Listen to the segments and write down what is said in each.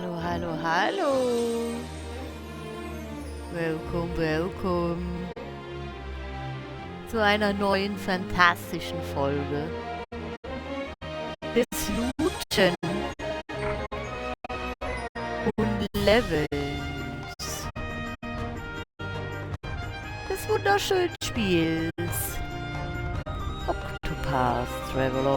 Hallo, hallo, hallo. Welcome, welcome zu einer neuen fantastischen Folge des Looten und Levels des wunderschönen Spiels Octopath Traveler.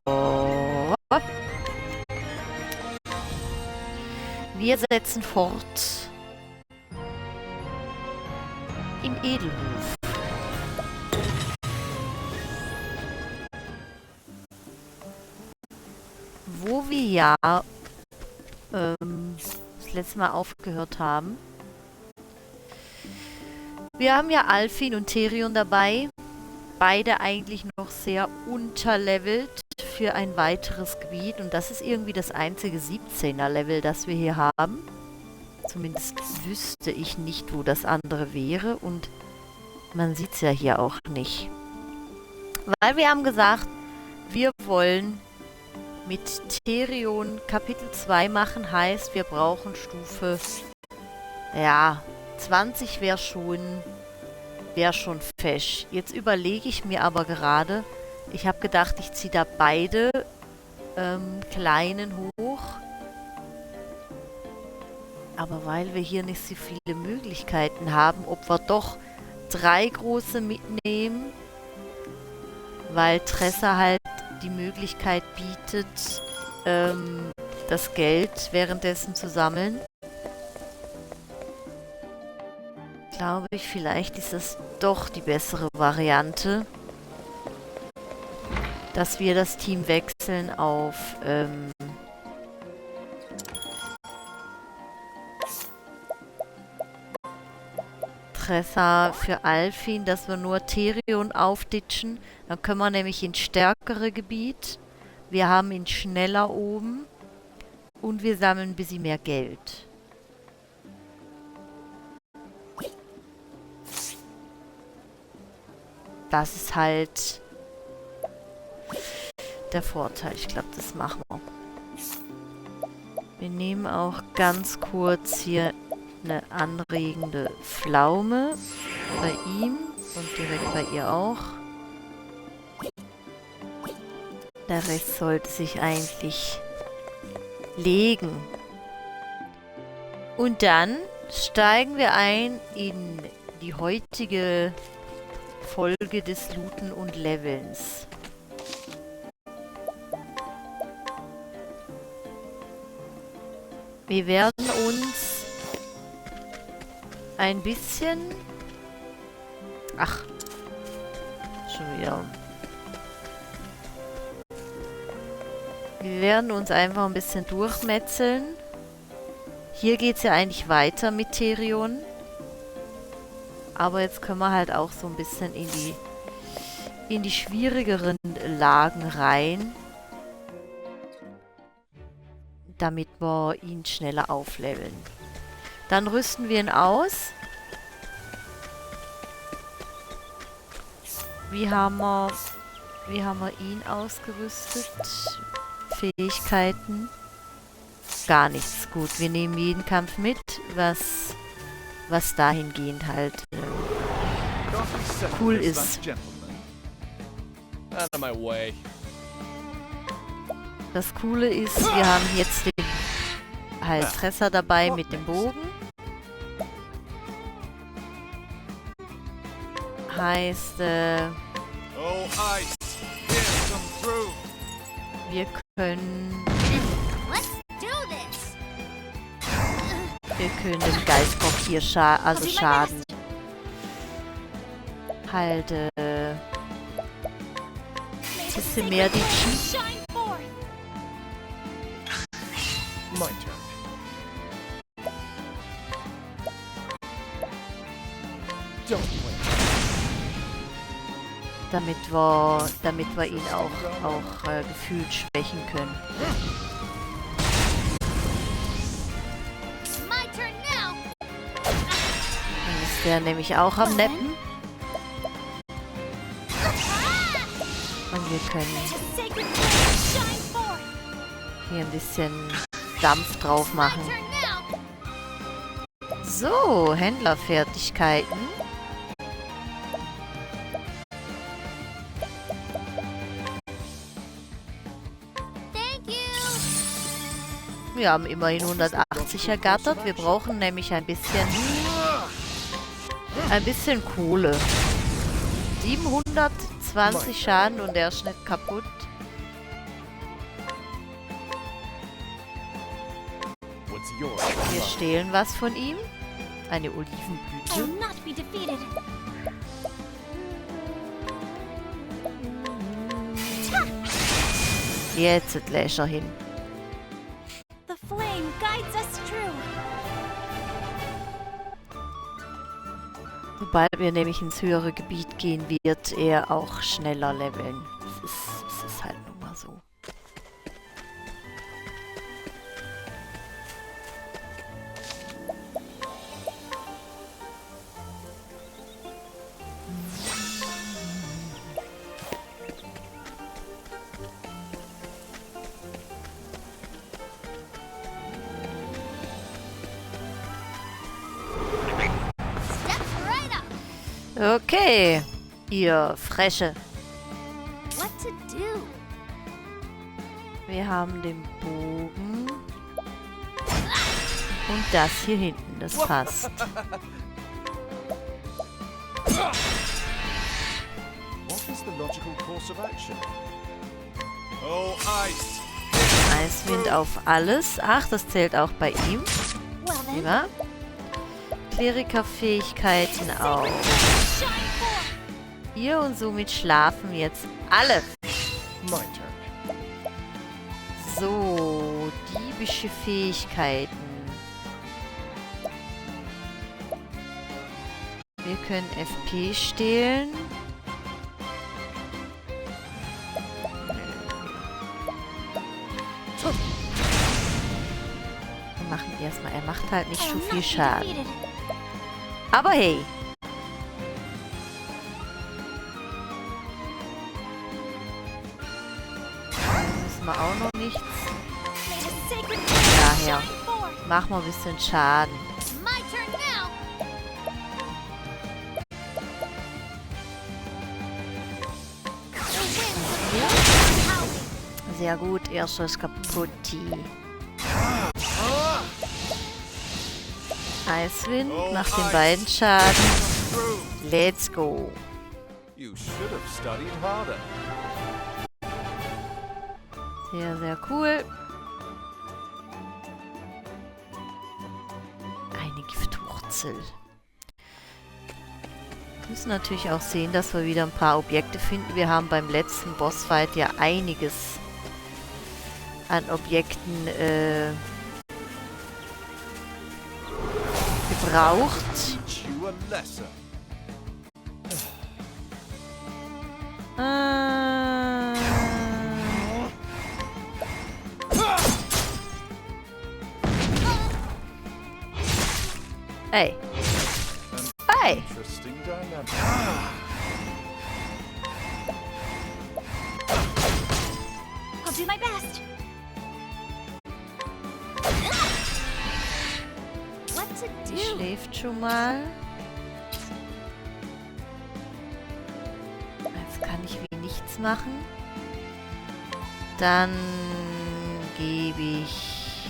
Wir setzen fort im Edelhof. Wo wir ja das letzte Mal aufgehört haben. Wir haben ja Alfin und Therion dabei. Beide eigentlich noch sehr unterlevelt für ein weiteres Gebiet. Und das ist irgendwie das einzige 17er Level, das wir hier haben. Zumindest wüsste ich nicht, wo das andere wäre. Und man sieht es ja hier auch nicht. Weil wir haben gesagt, wir wollen mit Therion Kapitel 2 machen. Heißt, wir brauchen Stufe, ja, 20 wäre schon fesch. Jetzt überlege ich mir aber gerade, ich habe gedacht, ich ziehe da beide kleinen hoch. Aber weil wir hier nicht so viele Möglichkeiten haben, ob wir doch 3 große mitnehmen, weil Tressa halt die Möglichkeit bietet, das Geld währenddessen zu sammeln. Glaube ich, vielleicht ist das doch die bessere Variante, dass wir das Team wechseln auf Tressa für Alfin, dass wir nur Therion aufditschen. Dann können wir nämlich ins stärkere Gebiet. Wir haben ihn schneller oben und wir sammeln ein bisschen mehr Geld. Das ist halt der Vorteil. Ich glaube, das machen wir. Wir nehmen auch ganz kurz hier eine anregende Pflaume bei ihm und direkt bei ihr auch. Der Rest sollte sich eigentlich legen. Und dann steigen wir ein in die heutige Folge des Looten und Levelns. Wir werden uns ein bisschen... Ach, schon wieder. Wir werden uns einfach ein bisschen durchmetzeln. Hier geht es ja eigentlich weiter mit Therion. Aber jetzt können wir halt auch so ein bisschen in die schwierigeren Lagen rein, damit wir ihn schneller aufleveln. Dann rüsten wir ihn aus. Wie haben wir ihn ausgerüstet? Fähigkeiten? Gar nichts. Gut, wir nehmen jeden Kampf mit, was dahingehend halt cool ist. Das Coole ist, wir haben jetzt den Tressa dabei mit dem Bogen. Heißt, wir können dem Geistbock hier Schaden halt bisschen mehr ditchen. Damit wir ihn auch gefühlt schwächen können. Dann ist der nämlich auch am Neppen. Und wir können hier ein bisschen Dampf drauf machen. So, Händlerfertigkeiten. Wir haben immerhin 180 ergattert. Wir brauchen nämlich ein bisschen Kohle. 720 Schaden und der ist nicht kaputt. Wir stehlen was von ihm. Eine Olivenblüte. Jetzt lässt er hin. Sobald wir nämlich ins höhere Gebiet gehen, wird er auch schneller leveln. Es ist halt nun mal so. Okay, ihr Fresche. Wir haben den Bogen. Und das hier hinten, das passt. Eiswind auf alles. Ach, das zählt auch bei ihm. Prima. Klerikerfähigkeiten auch. Hier und somit schlafen jetzt alle. So, diebische Fähigkeiten. Wir können FP stehlen. Wir machen erstmal, er macht halt nicht so viel Schaden. Aber hey. Müssen wir auch noch nichts. Daher. Machen wir ein bisschen Schaden. Sehr gut, erstes Kaputti. Eiswind macht den beiden Schaden. Let's go. Sehr, sehr cool. Eine Giftwurzel. Wir müssen natürlich auch sehen, dass wir wieder ein paar Objekte finden. Wir haben beim letzten Bossfight ja einiges an Objekten gebraucht. Hey. Hey. I'll do my best. Sie schläft schon mal. Jetzt kann ich wie nichts machen. Dann gebe ich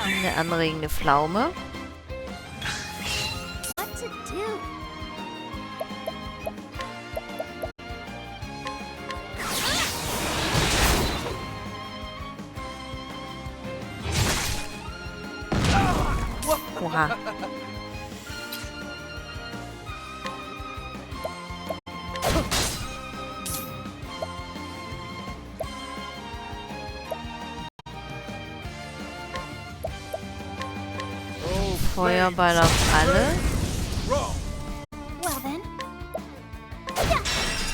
eine anregende Pflaume. Oha. Feuerball auf alle.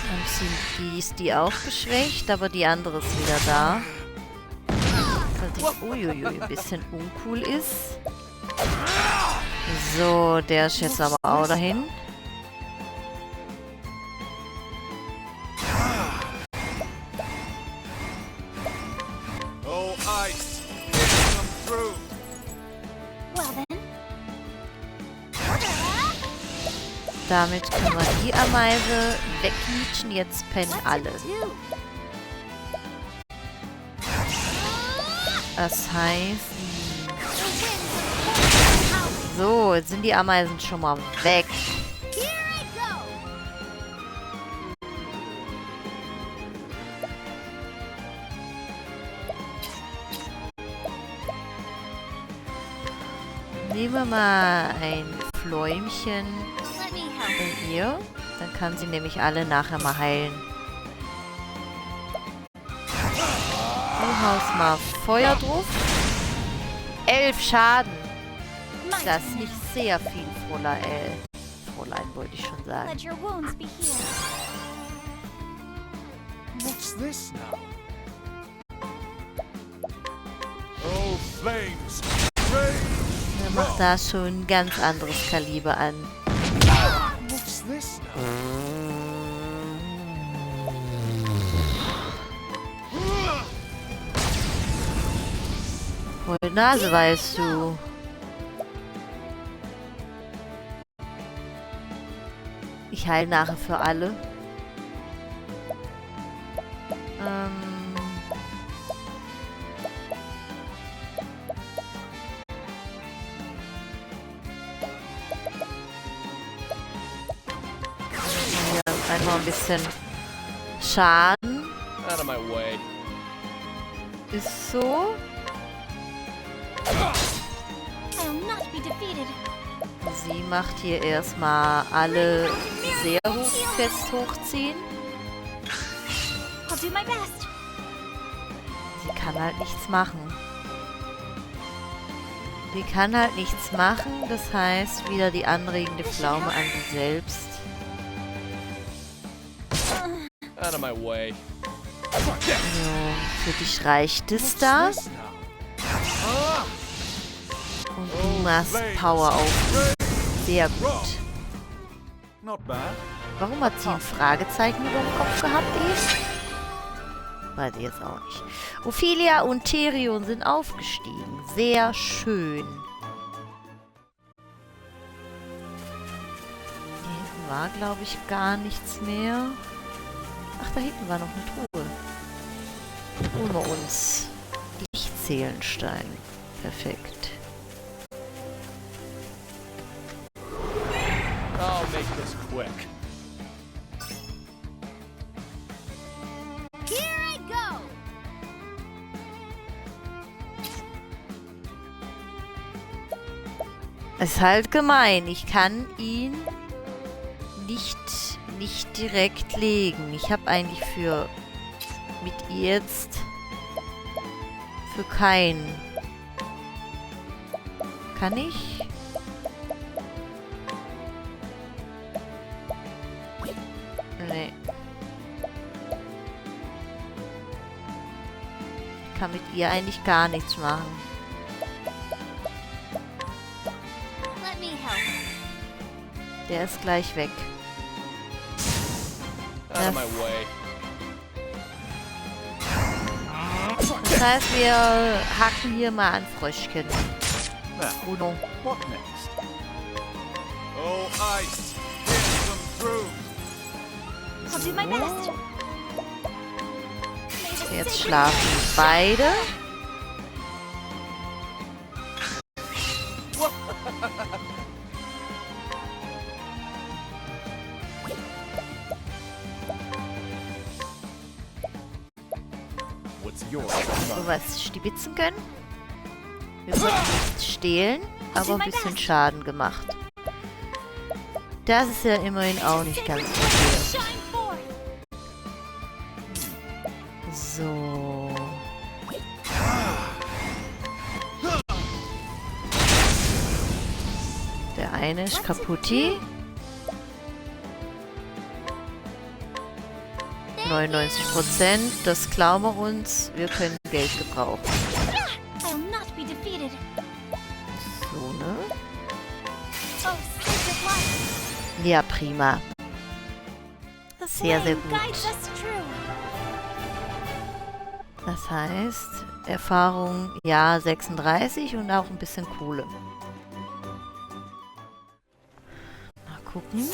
Dann ist die auch geschwächt, aber die andere ist wieder da. Was uiuiui, ein bisschen uncool ist. So, der ist jetzt aber auch dahin. Damit können wir die Ameise wegnietschen. Jetzt pennen alle. Das heißt... So, jetzt sind die Ameisen schon mal weg. Nehmen wir mal ein Fläumchen in ihr. Dann kann sie nämlich alle nachher mal heilen. Du haust mal Feuer drauf. 11 Schaden. Das ist nicht sehr viel, Fräulein, wollte ich schon sagen. What's this now? Oh, flames! Er macht da schon ein ganz anderes Kaliber an. What's this now? Voll Nase, weißt du. Ich heile nachher für alle. Hier einfach ein bisschen Schaden. Out of my way. Ist so. Sie macht hier erstmal alle sehr fest hochziehen. Sie kann halt nichts machen. Sie kann halt nichts machen, das heißt wieder die anregende Pflaume an sie selbst. Out of my way. So, für dich reicht es da. Und du machst Power auf. Sehr gut. Not bad. Warum hat sie ein Fragezeichen über dem Kopf gehabt, Eve? Weiß ich jetzt auch nicht. Ophelia und Therion sind aufgestiegen. Sehr schön. Hier hinten war, glaube ich, gar nichts mehr. Ach, da hinten war noch eine Truhe. Holen wir uns Lichtseelenstein. Perfekt. I'll make this quick. Es ist halt gemein. Ich kann ihn nicht direkt legen. Ich habe eigentlich mit ihr jetzt für keinen. Kann ich? Nee. Ich kann mit ihr eigentlich gar nichts machen. Der ist gleich weg. Out of my way. Das heißt, wir hacken hier mal an Fröschchen. Now, Bruno. what next? Oh, ice! Get them through! Jetzt schlafen beide. What's yours? So was stibitzen können. Wir konnten nichts stehlen, aber ein bisschen Schaden gemacht. Das ist ja immerhin auch nicht ganz verkehrt. So. Der eine ist kaputti. 99%. Das klauen wir uns. Wir können Geld gebrauchen. So, ne? Ja, prima. Sehr, sehr gut. Das heißt, Erfahrung, ja, 36 und auch ein bisschen Kohle. Mal gucken.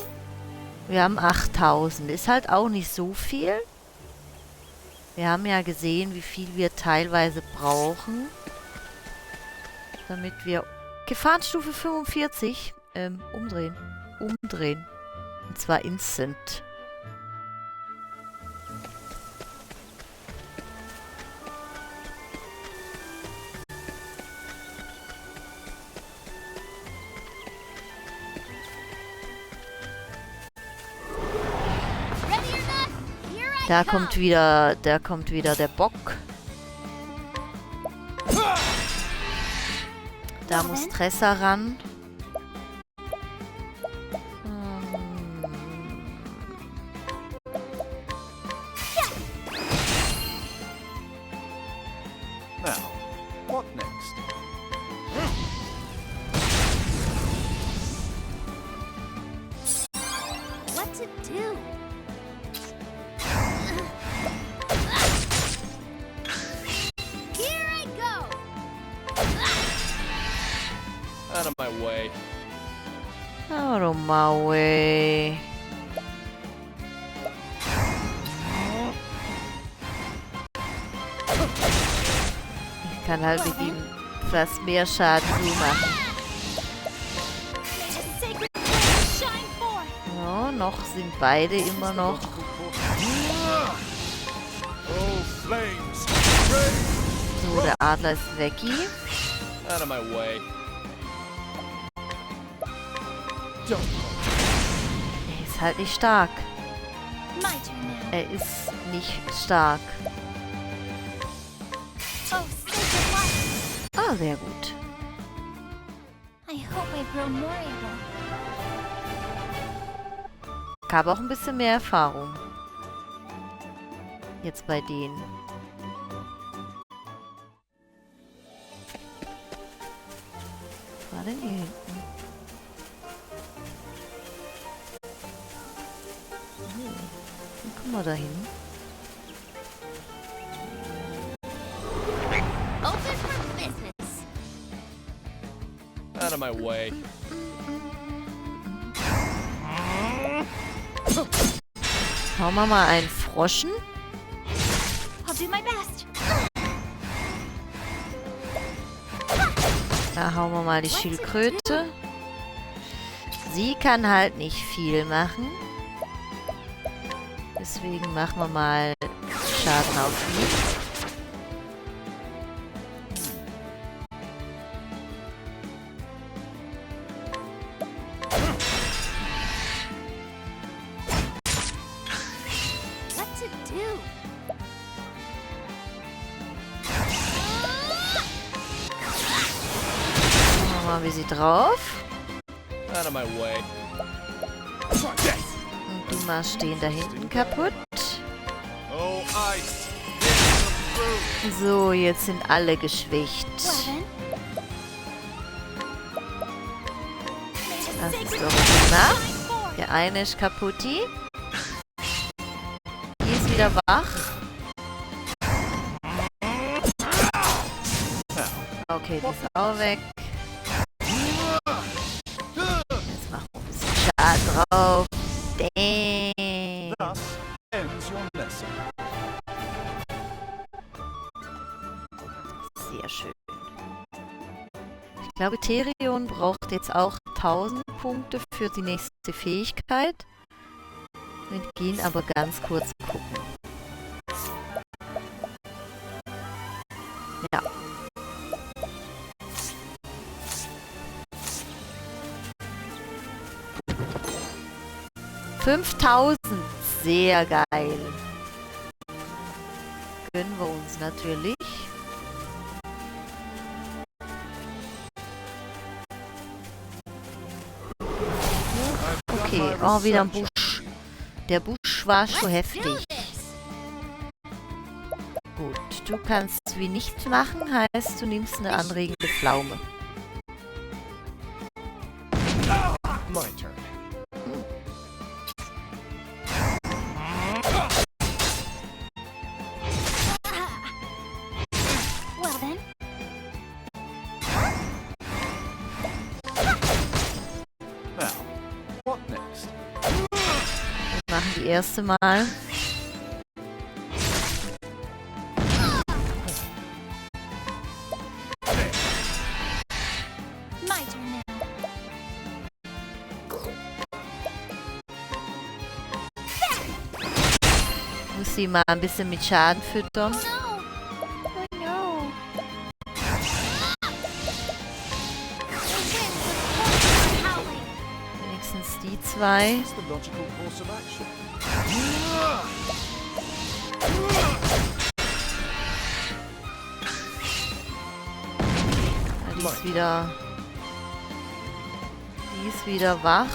Wir haben 8000. Ist halt auch nicht so viel. Wir haben ja gesehen, wie viel wir teilweise brauchen. Damit wir... Gefahrenstufe 45. Umdrehen. Umdrehen. Und zwar instant. Da kommt wieder der Bock. Da muss Tressa ran. Now, what next? What to do? Here I go. Out of my way. Out of my way. Ich kann halt mit ihm fast mehr Schaden zumachen. May the sacred flame shine forth. Ja, noch sind beide immer noch. Oh, flames! Rain! So, der Adler ist weggi. Out of my way. Don't Er ist halt nicht stark. My turn now. Er ist nicht stark. Oh, sacred light. Ah, sehr gut. I hope I grow more able. Ich habe auch ein bisschen mehr Erfahrung. Jetzt bei denen. Was war denn hier hinten? Dann kommen wir da hin. Open for business. Out of my way. Hauen wir mal einen Froschen. I'll do my best. Da hauen wir mal die Schildkröte. Sie kann halt nicht viel machen. Deswegen machen wir mal Schaden auf ihn. What to do? Machen wir mal wie sie drauf. Out of my way. Und du machst den da hinten kaputt. Oh, ice! Hit them through! So, jetzt sind alle geschwächt. Well then. May Das the ist sacred doch flame prima. shine forth. Der eine ist kaputti. Die ist wieder wach. Okay, die ist auch weg. Jetzt machen wir ein bisschen Schaden drauf. Damn. Thus ends your lesson. Sehr schön. Ich glaube, Therion braucht jetzt auch 1000 Punkte für die nächste Fähigkeit. Wir gehen aber ganz kurz gucken. Ja. $5000. Sehr geil. Gönnen wir uns natürlich. Okay, oh, wieder ein Busch. Der Busch war schon heftig. Do this. Gut, du kannst wie nichts machen, heißt du nimmst eine anregende Pflaume. My turn. Well then. Now, what next? machen die erste Mal. My turn now. Muss sie mal ein bisschen mit Schaden füttern. Oh no! Howling. Wenigstens die zwei. What's the logical course of action? Ja, die ist wieder... Die ist wieder wach.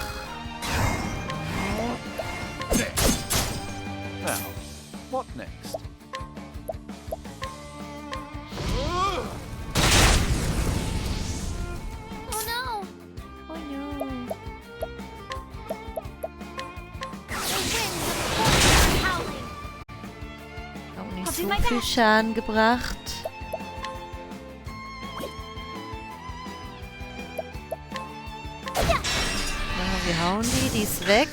Now, what next? Oh no! Oh no. Howling. Auch nicht Hab so ich mal viel Schaden gebracht. Ja, wir hauen die ist weg.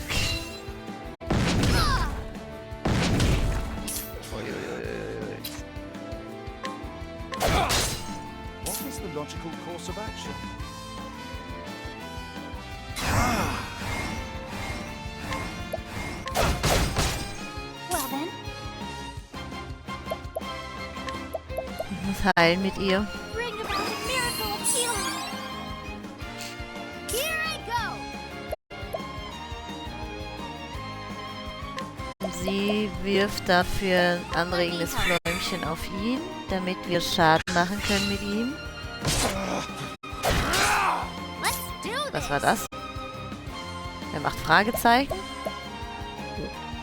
What is the logical course of action? Well then, Ich muss heilen mit ihr. bring about a miracle of healing. Here I go. Und sie wirft dafür ein anregendes Fläumchen auf ihn, damit wir Schaden machen können mit ihm. Let's do this. Was war das? Er macht Fragezeichen.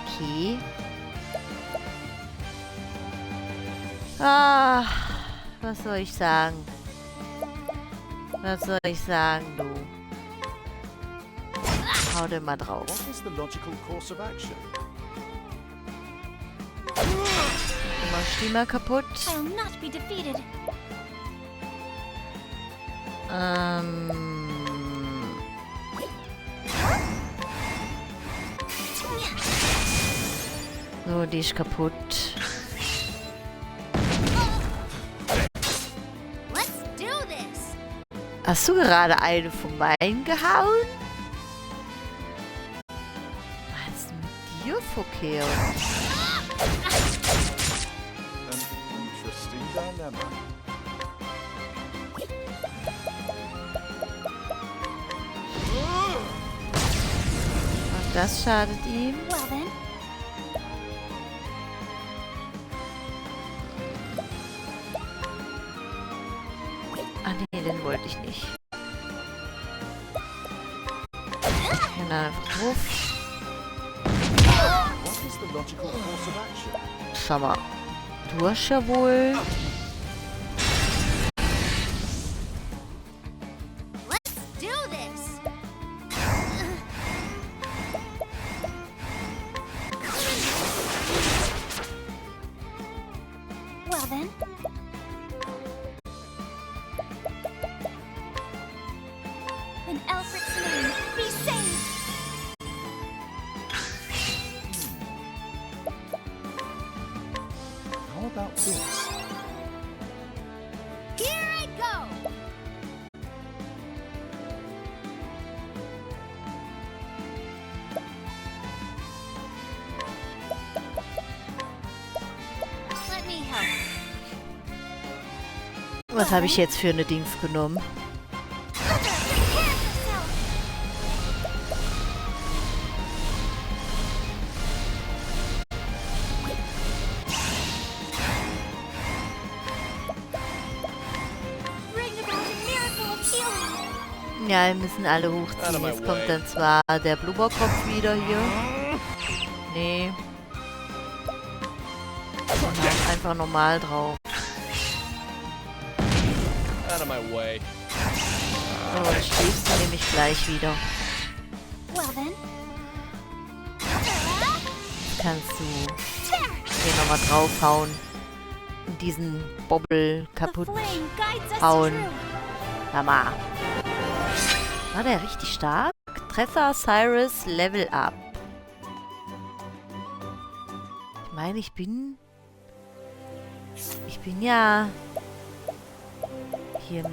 Okay. Ah, was soll ich sagen? Was soll ich sagen, du? Hau dir mal drauf. What is the logical course of action? Immer Stimme kaputt. I'll not be defeated. So, die ist kaputt. Let's do this. Hast du gerade eine von meinen gehauen? Was ist mit dir verkehrt? An interesting dilemma. Und das schadet ihm. Well then, Ah nee, den wollte ich nicht. Und dann einfach drauf. What is the logical course of action? Schau mal. Du hast ja wohl... let's do this. Well then, in Alfred's name, be saved. How about this? Here I go. Let me help. Was habe ich jetzt für eine Dings genommen? Prepare yourself. Bring about a miracle of healing. Ja, wir müssen alle hochziehen. Jetzt kommt dann zwar der Blubberkopf wieder hier. Nee. Und hauen einfach normal drauf. Out of my way. So, dann stehst du nämlich gleich wieder. Well then. Kannst du hier nochmal draufhauen. Und diesen Bobbel The kaputt flame guides us hauen. through. Hammer. War der richtig stark? Treffer Cyrus Level Up. Ich meine, ich bin ja hier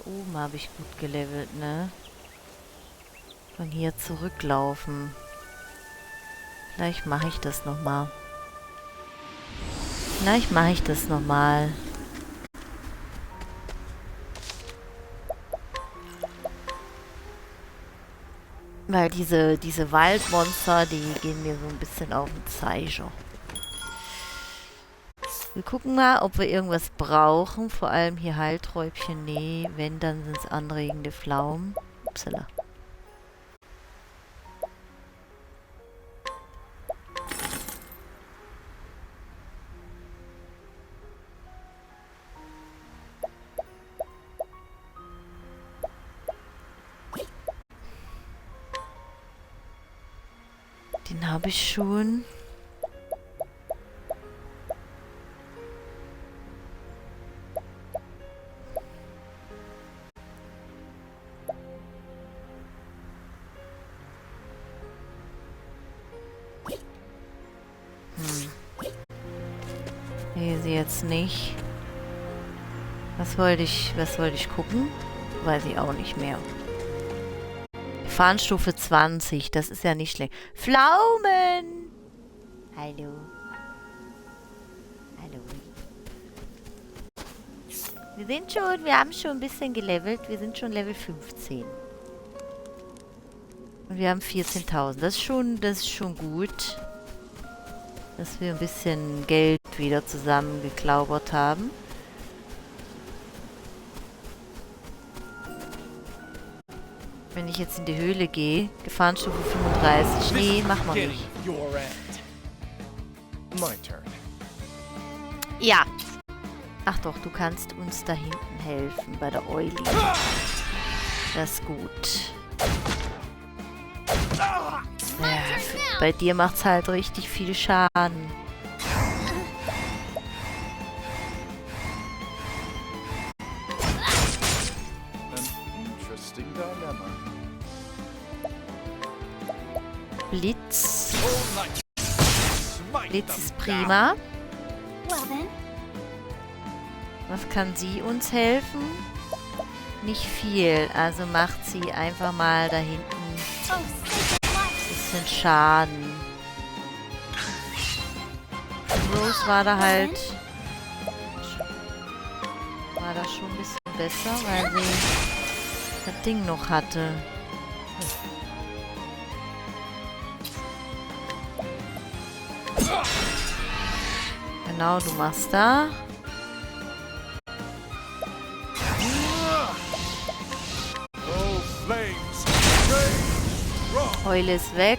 oben habe ich gut gelevelt, ne? Von hier zurücklaufen. Vielleicht mache ich das nochmal. Weil diese Waldmonster, die gehen mir so ein bisschen auf den Zeiger. Wir gucken mal, ob wir irgendwas brauchen. Vor allem hier Heilträubchen. Nee, wenn, dann sind es anregende Pflaumen. Upsala. Den habe ich schon. Nee, sie jetzt nicht. Was wollte ich gucken? Weiß ich auch nicht mehr. Gefahrenstufe 20, das ist ja nicht schlecht. Pflaumen! Hallo. Hallo. Wir haben schon ein bisschen gelevelt. Wir sind schon Level 15. Und wir haben 14.000. Das ist schon gut. Dass wir ein bisschen Geld wieder zusammengeklaubert haben. Wenn ich jetzt in die Höhle gehe, Gefahrenstufe 35. Nee, machen wir nicht. Ja. Ach doch, du kannst uns da hinten helfen, bei der Euli. Das ist gut. Ja, bei dir macht's halt richtig viel Schaden. Blitz. Blitz ist prima. Was kann sie uns helfen? Nicht viel. Also macht sie einfach mal da hinten ein bisschen Schaden. Rose war da halt... War da schon ein bisschen besser, weil sie das Ding noch hatte. Genau, du machst da. Eule ist weg.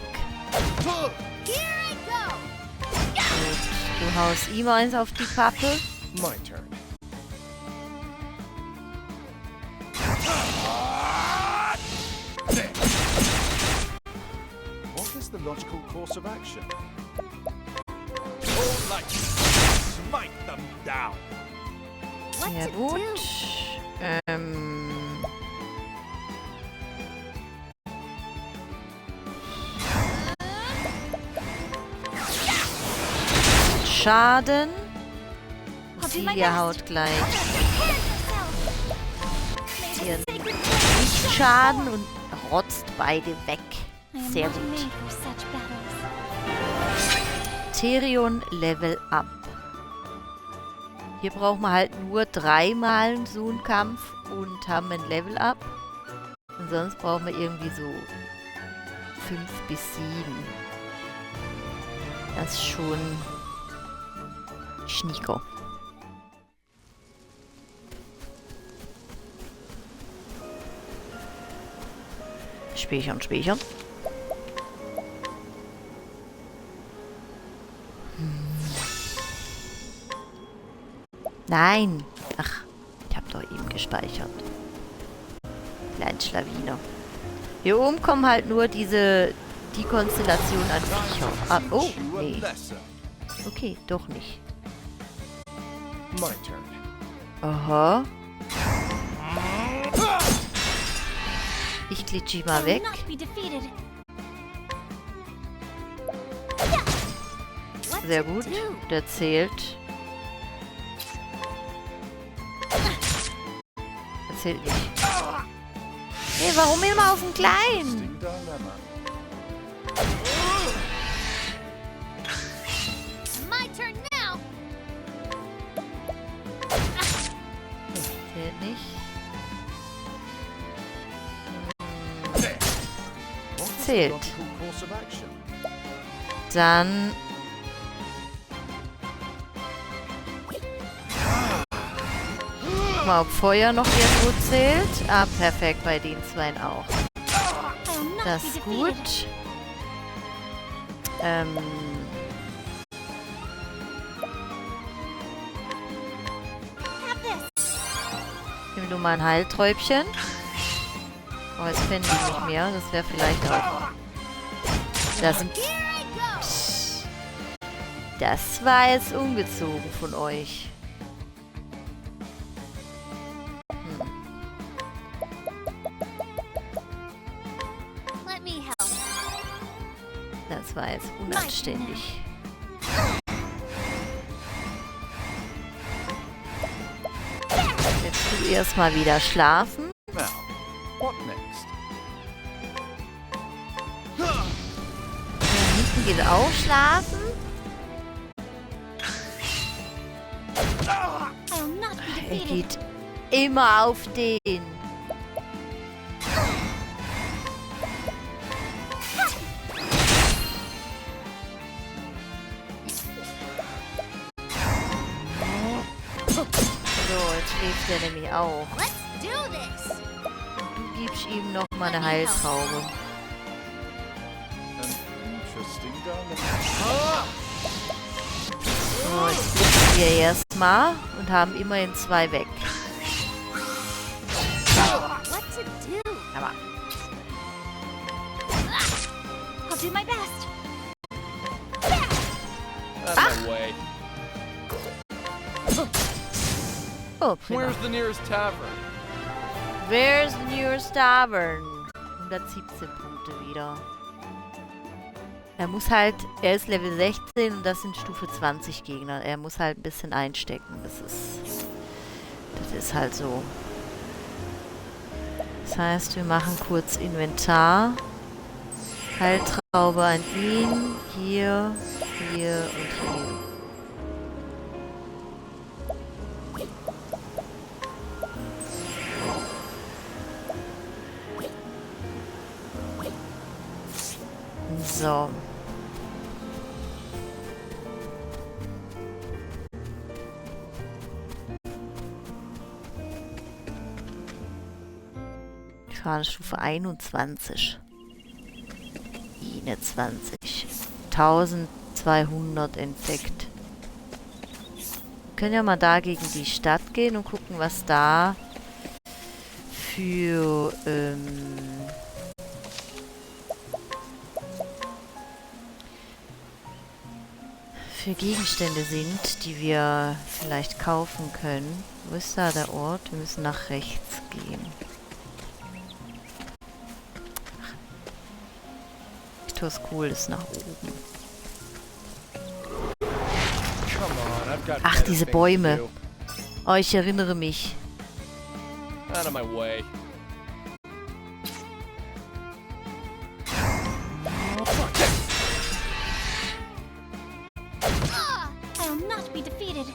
Gut. Du haust ihm eins auf die Pappe. My turn. What is the logical course of action? Smite them down. Ja gut. Schaden. Sie haut gleich ihren Nicht-Schaden und rotzt beide weg. Sehr gut. Therion Level Up. Hier brauchen wir halt nur 3-mal so einen Kampf und haben ein Level Up. Und sonst brauchen wir irgendwie so 5 bis 7. Das ist schon Schnieko. Speichern. Nein. Ach, ich habe doch eben gespeichert. Kleinen Schlawiner. Hier oben kommen halt nur die Konstellation an Viecher. Ah, oh, nee. Okay, doch nicht. My turn. Aha. Ich glitsche mal weg. Sehr gut. Der zählt. Der zählt nicht. Hey, warum immer auf den Kleinen? Interesting dilemma. My turn now. Zählt nicht. What is the Zählt. logical course of action? Dann... Guck mal, ob Feuer noch irgendwo zählt. Ah, perfekt, bei den zweien auch. I will not Das be ist defeated. gut. Have this. Nimm du mal ein Heilträubchen. Oh, jetzt finden die nicht mehr. Das wäre vielleicht auch... Das sind... Here I go. Das war jetzt ungezogen von euch. Let me help. Das war jetzt unanständig. Jetzt du erstmal wieder schlafen. Now, what next? Da hinten geht auch schlafen. I will not be Er defeated. geht immer auf den. So, jetzt schläft er nämlich auch. Let's do this. Du gibst ihm noch mal eine Heiltraube. An interesting dilemma. So, jetzt blitzen wir erstmal und haben immerhin 2 weg. What to do? Aber I'll do my best. Out of my way. oh, prima. Where's the nearest tavern? Where's the nearest tavern? 117 Punkte wieder. Er muss halt, er ist Level 16 und das sind Stufe 20 Gegner. Er muss halt ein bisschen einstecken. Das ist halt so. Das heißt, wir machen kurz Inventar. Heiltraube an ihn. Hier, hier und hier. So. Gefahrenstufe 21. 21. 1200 entdeckt. Wir können ja mal da gegen die Stadt gehen und gucken, was da für Gegenstände sind, die wir vielleicht kaufen können. Wo ist da der Ort? Wir müssen nach rechts gehen. Victor's Cool ist nach oben. Come on, I've got Ach, better diese things to Bäume. do. Oh, ich erinnere mich. Out of my way. I will not be defeated.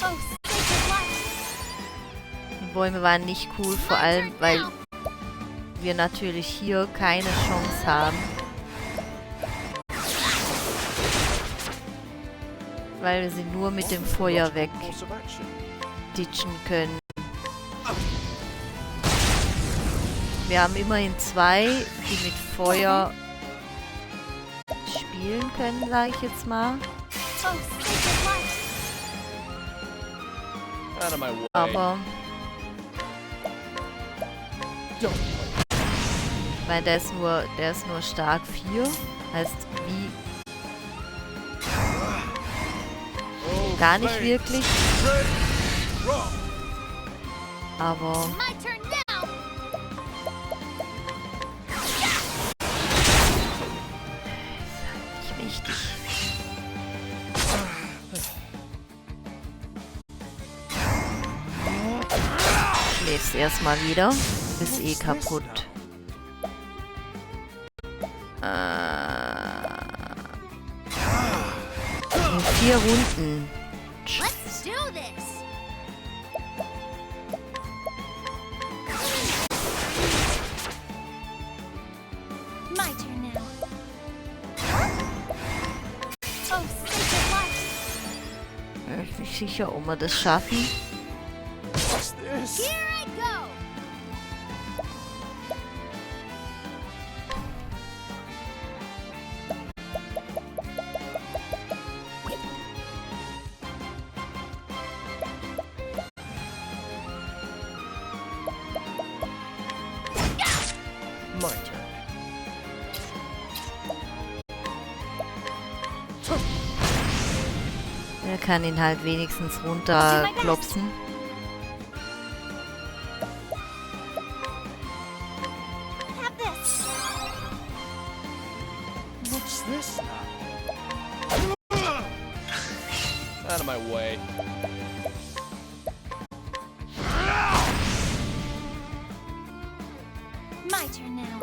Oh, sacred light. Die Bäume waren nicht cool, vor allem, weil wir natürlich hier keine Chance haben. Weil wir sie nur mit dem Feuer Course of action. wegditschen können. Wir haben immerhin 2, die mit Feuer spielen können, sag ich jetzt mal. Oh, sacred light. Out of my way. Aber Don't weil der ist nur stark 4. Heißt wie gar nicht wirklich. Aber My turn now. schläfst erstmal wieder. Bist eh kaputt. 4 Runden. Let's do this. My turn now. Oh, sacred light. Ich bin nicht sicher, ob wir das schaffen. What's this? Here I go. My turn. Er kann ihn halt wenigstens runterklopsen. Have this. What's this now? Out of my way. My turn now.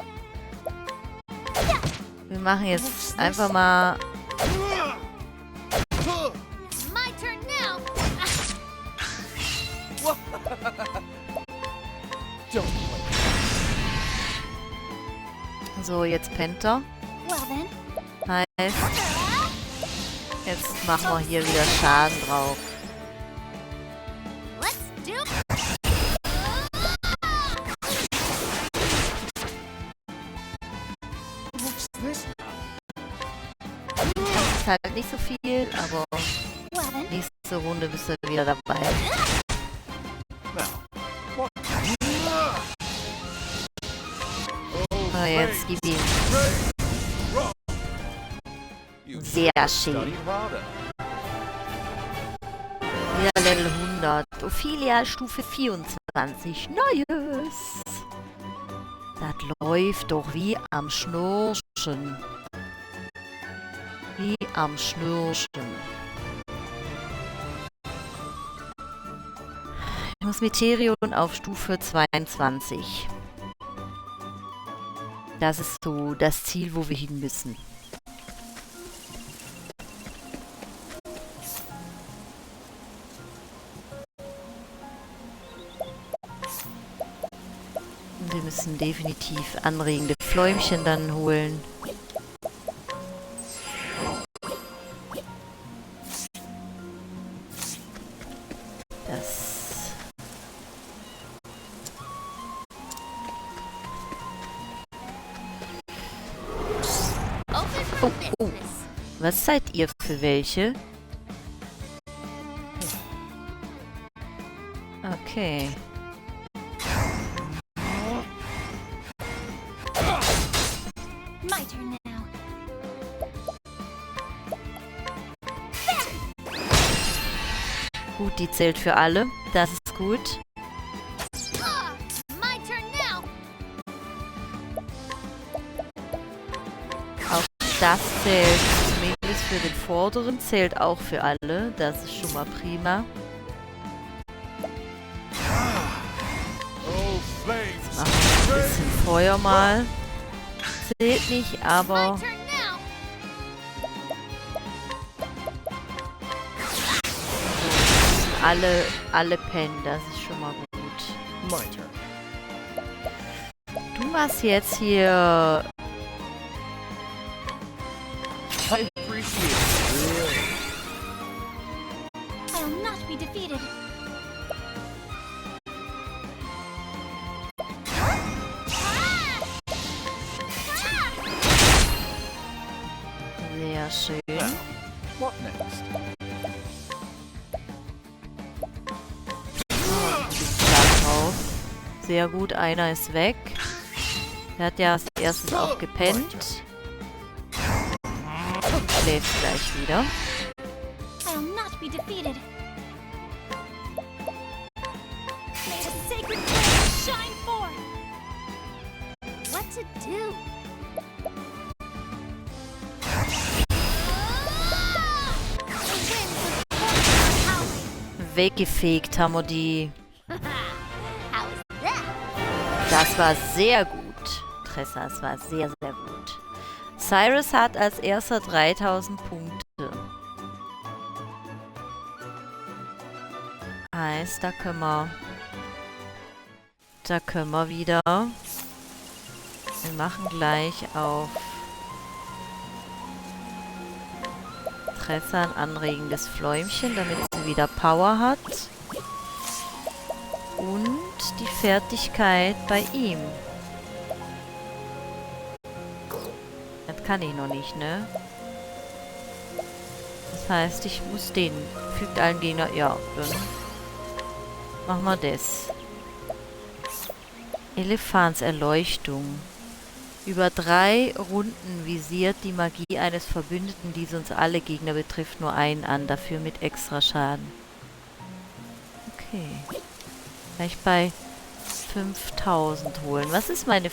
Wir machen jetzt einfach mal... My turn now. Don't play. So, jetzt pennt er. Well then. Heißt, jetzt machen wir hier wieder Schaden drauf. Let's do. What's this now? Ist halt nicht so viel, aber Well then. nächste Runde bist du wieder dabei. Now, what? So, jetzt gib ihm. You Sehr schön. studied harder. Wieder Level 100. Ophelia Stufe 24. Neues. Das läuft doch wie am Schnürchen. Wie am Schnürchen. Ich muss Meterion auf Stufe 22. Das ist so das Ziel, wo wir hin müssen. Und wir müssen definitiv anregende Fläumchen dann holen. Das... Open for Oh. business. Was seid ihr für welche? Okay. My turn now. Gut, die zählt für alle. Das ist gut. My turn now. Auch das zählt zumindest für den vorderen, zählt auch für alle. Das ist schon mal prima. Oh, flames! Machen wir ein bisschen Feuer mal. Zählt nicht, aber My turn now. alle pennen. Das ist schon mal gut. My turn. Du machst jetzt hier... I appreciate it. Really? I'll not be defeated. Sehr schön. Now, what next? Schlag drauf. Sehr gut, einer ist weg. Der hat ja als erstes auch gepennt. Schläft gleich wieder. I'll not be defeated. May the sacred flame shine forth. What to do? The winds of fortune are howling. Weggefegt haben wir die. How's Das war sehr gut. Tressa, es war sehr, sehr gut. Cyrus hat als erster 3000 Punkte. Heißt, da können wir wieder. Wir machen gleich auf Tressa ein anregendes Fläumchen, damit sie wieder Power hat. Und die Fertigkeit bei ihm. Das kann ich noch nicht, ne? Das heißt, ich muss den. Fügt allen Gegner. Ja, dann machen wir das. Elefants Erleuchtung. Über 3 Runden visiert die Magie eines Verbündeten, die sonst alle Gegner betrifft, nur einen an. Dafür mit extra Schaden. Okay. Gleich bei 5000 holen. Was ist meine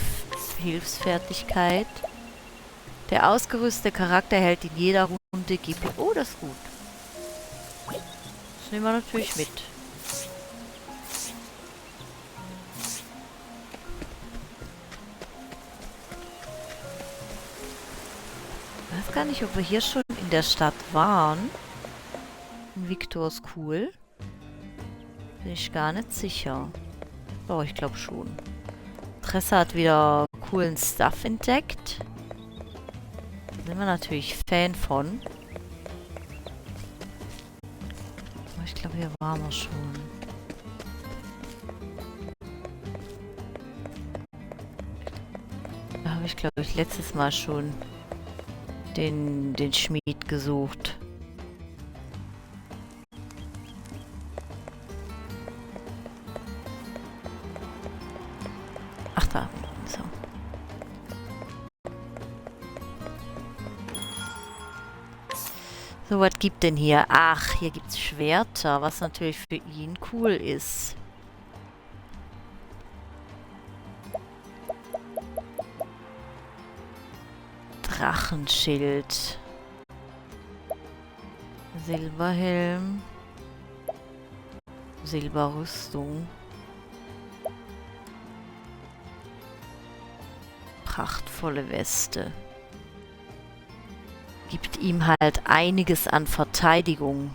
Hilfsfertigkeit? Der ausgerüstete Charakter hält in jeder Runde GP. Oh, das ist gut. Das nehmen wir natürlich mit. Ich weiß gar nicht, ob wir hier schon in der Stadt waren. In Victor ist cool. Bin ich gar nicht sicher. Doch, ich glaube schon. Tressa hat wieder coolen Stuff entdeckt. Da sind wir natürlich Fan von. Aber ich glaube, hier waren wir schon. Da habe ich, glaube ich, letztes Mal schon den Schmied gesucht. Ach da. So. So, was gibt denn hier? Ach, hier gibt's Schwerter, was natürlich für ihn cool ist. Drachenschild. Silberhelm. Silberrüstung. Prachtvolle Weste. Gibt ihm halt einiges an Verteidigung,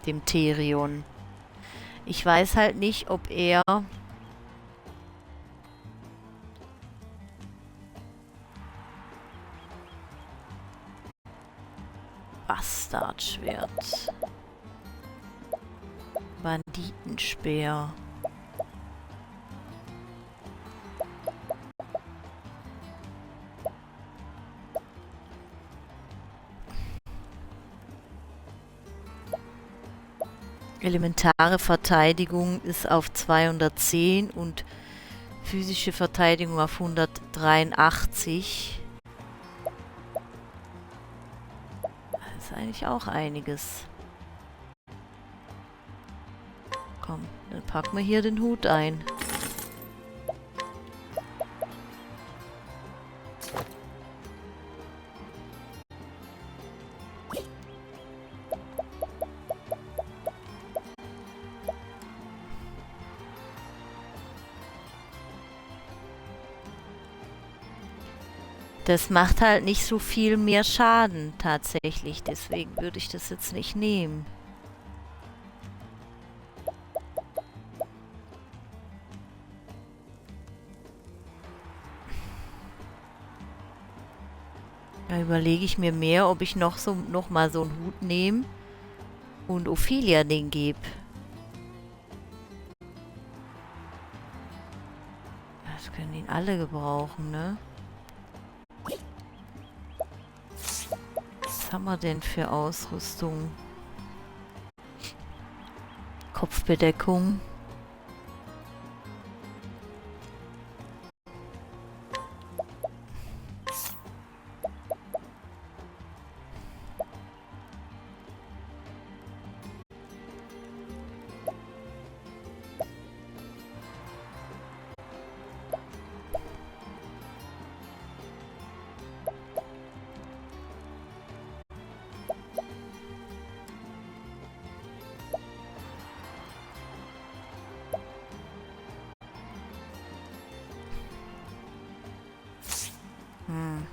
dem Therion. Ich weiß halt nicht, ob er Bastardschwert. Banditenspeer. Elementare Verteidigung ist auf 210 und physische Verteidigung auf 183. Das ist eigentlich auch einiges. Komm, dann packen wir hier den Hut ein. Das macht halt nicht so viel mehr Schaden tatsächlich. Deswegen würde ich das jetzt nicht nehmen. Da überlege ich mir mehr, ob ich noch mal so einen Hut nehme und Ophelia den gebe. Das können ihn alle gebrauchen, ne? Was haben wir denn für Ausrüstung? Kopfbedeckung. Hm.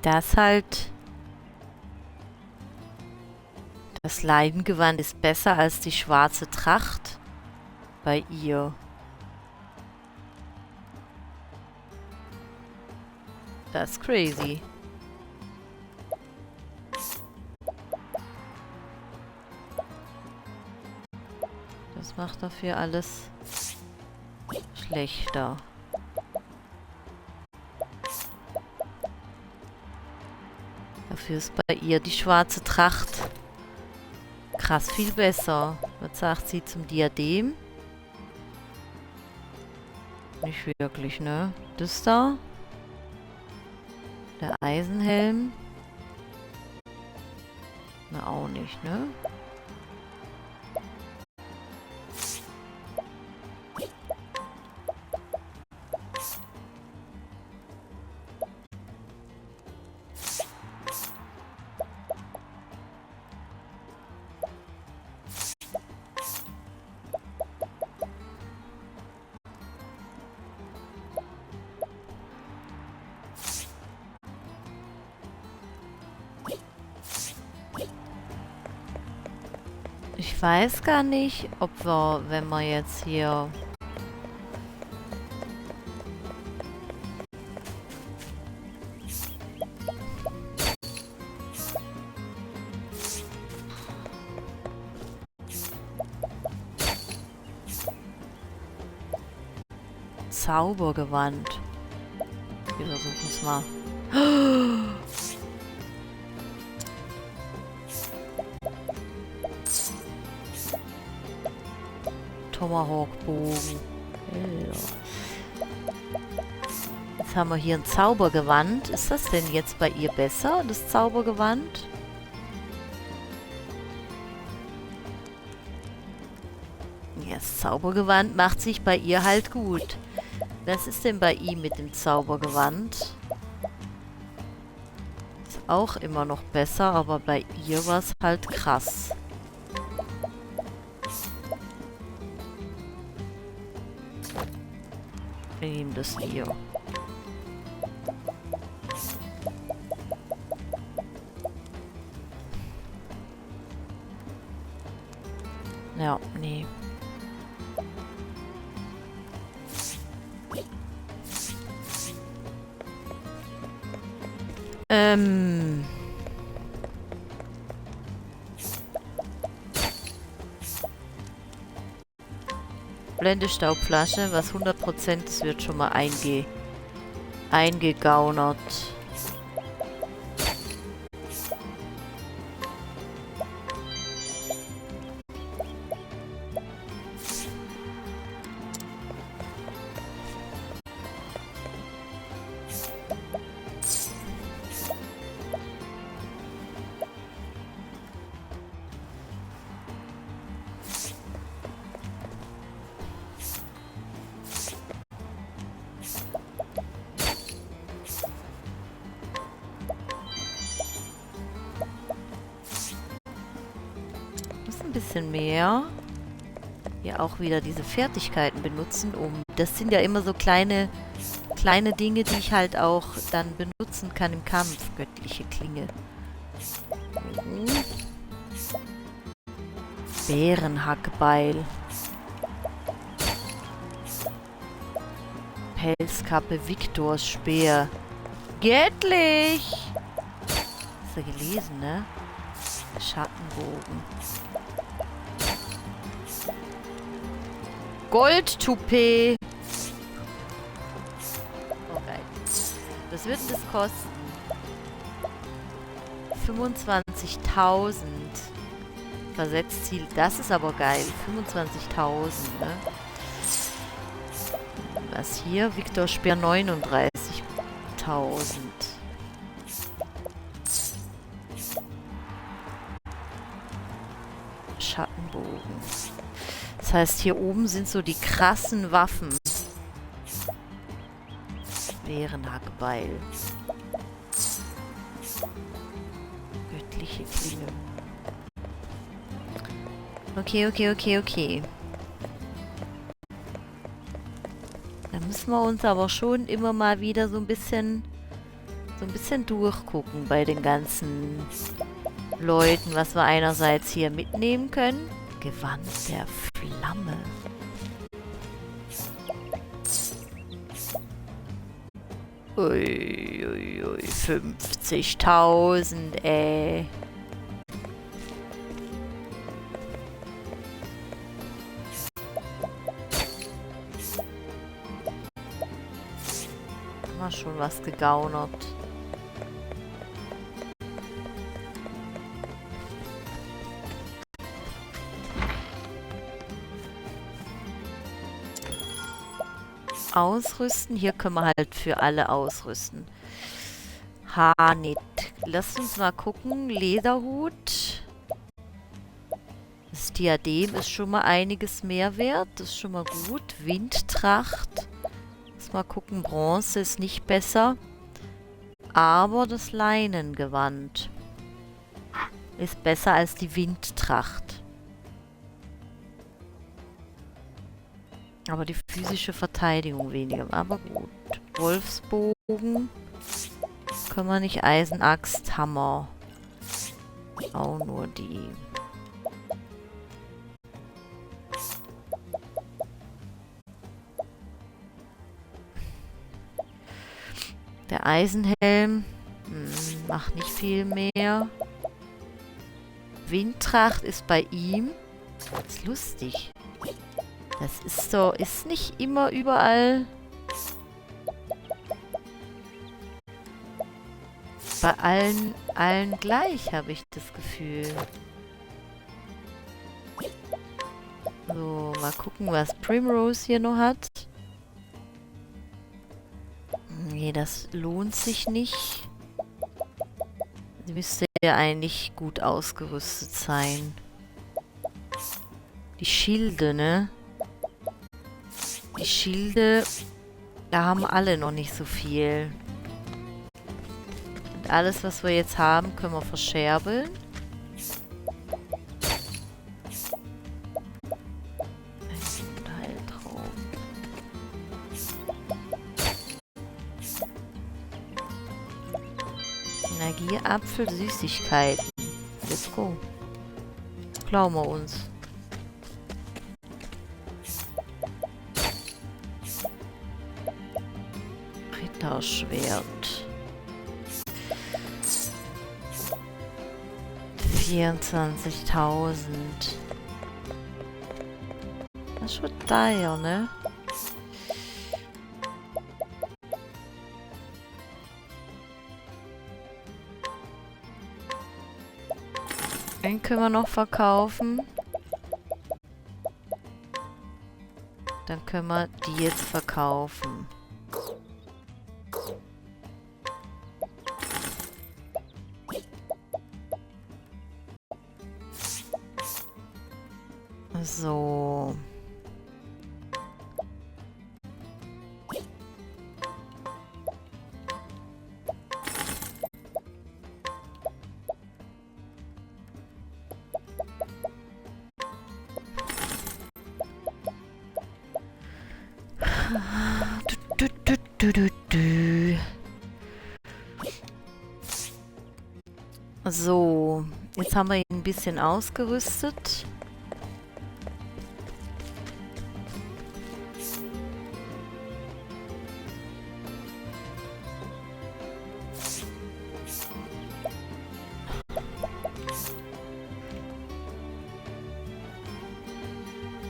Das halt... Das Leidengewand ist besser als die schwarze Tracht bei ihr. Das ist crazy. Das macht dafür alles schlechter. Dafür ist bei ihr die schwarze Tracht krass viel besser. Was sagt sie zum Diadem? Nicht wirklich, ne? Das da? Der Eisenhelm? Na, auch nicht, ne? Ich weiß gar nicht, ob wir, wenn wir jetzt hier... Zaubergewand. Wir versuchen es mal. Tomahawk-Bogen. Jetzt haben wir hier ein Zaubergewand. Ist das denn jetzt bei ihr besser, das Zaubergewand? Ja, das Zaubergewand macht sich bei ihr halt gut. Was ist denn bei ihm mit dem Zaubergewand? Ist auch immer noch besser, aber bei ihr war es halt krass. Wir nehmen das hier. Ja, nee. Blendestaubflasche, was 100% ist, wird schon mal eingegaunert. Bisschen mehr. Ja, auch wieder diese Fertigkeiten benutzen, das sind ja immer so kleine Dinge, die ich halt auch dann benutzen kann im Kampf. Göttliche Klinge. Bärenhackbeil. Pelzkappe, Viktors Speer. Göttlich! Hast du gelesen, ne? Schattenbogen. Goldtoupet. Okay. Was wird das kosten? 25.000. Versetzziel. Das ist aber geil. 25.000, ne? Was hier? Viktor Speer 39.000. Schattenbogen. Das heißt, hier oben sind so die krassen Waffen. schweren Hackbeil. Göttliche Klinge. Okay. Da müssen wir uns aber schon immer mal wieder so ein bisschen durchgucken bei den ganzen Leuten, was wir einerseits hier mitnehmen können. Gewand der Flamme. Uiuiui, 50.000, ey. Haben wir schon was gegaunert. Ausrüsten. Hier können wir halt für alle ausrüsten. Harnit. Lasst uns mal gucken. Lederhut. Das Diadem ist schon mal einiges mehr wert. Das ist schon mal gut. Windtracht. Lass mal gucken. Bronze ist nicht besser. Aber das Leinengewand ist besser als die Windtracht. Aber die physische Verteidigung weniger. Aber gut. Wolfsbogen. Können wir nicht. Eisenaxt, Hammer. Auch nur die. Der Eisenhelm. Macht nicht viel mehr. Windtracht ist bei ihm. Das ist lustig. Das ist so, ist nicht immer überall bei allen gleich, habe ich das Gefühl. So, mal gucken, was Primrose hier noch hat. Nee, das lohnt sich nicht. Sie müsste ja eigentlich gut ausgerüstet sein. Die Schilde, ne? Die Schilde, da haben alle noch nicht so viel. Und alles, was wir jetzt haben, können wir verscherbeln. Heiltraum. Energieapfel, Süßigkeiten. Let's go. Klauen wir uns. Schwert. 24.000. Das ist schon teuer, ne? Den können wir noch verkaufen. Dann können wir die jetzt verkaufen. So. So, jetzt haben wir ihn ein bisschen ausgerüstet.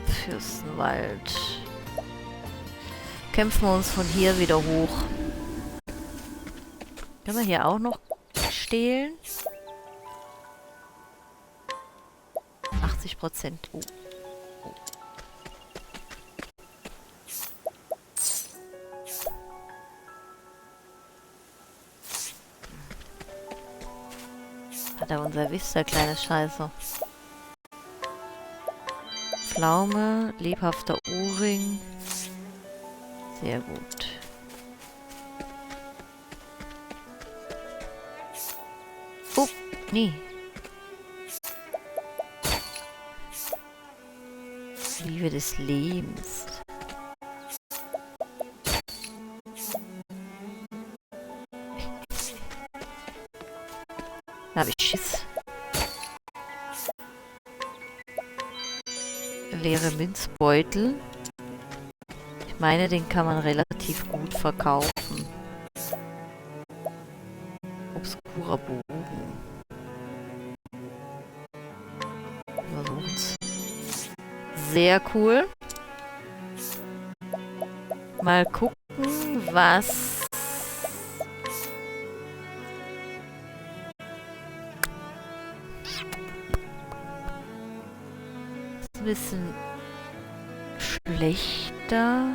Fürstenwald. Kämpfen wir uns von hier wieder hoch. Können wir hier auch noch stehlen? 80%. Oh. Hat er uns erwischt, der kleine Scheiße. Pflaume, lebhafter Ohrring. Sehr gut. Nee. Liebe des Lebens. Da hab ich Schiss. Leere Münzbeutel. Ich meine, den kann man relativ gut verkaufen. Obskurer Bogen. Versucht's. Sehr cool. Mal gucken, was... Ist ein bisschen schlechter.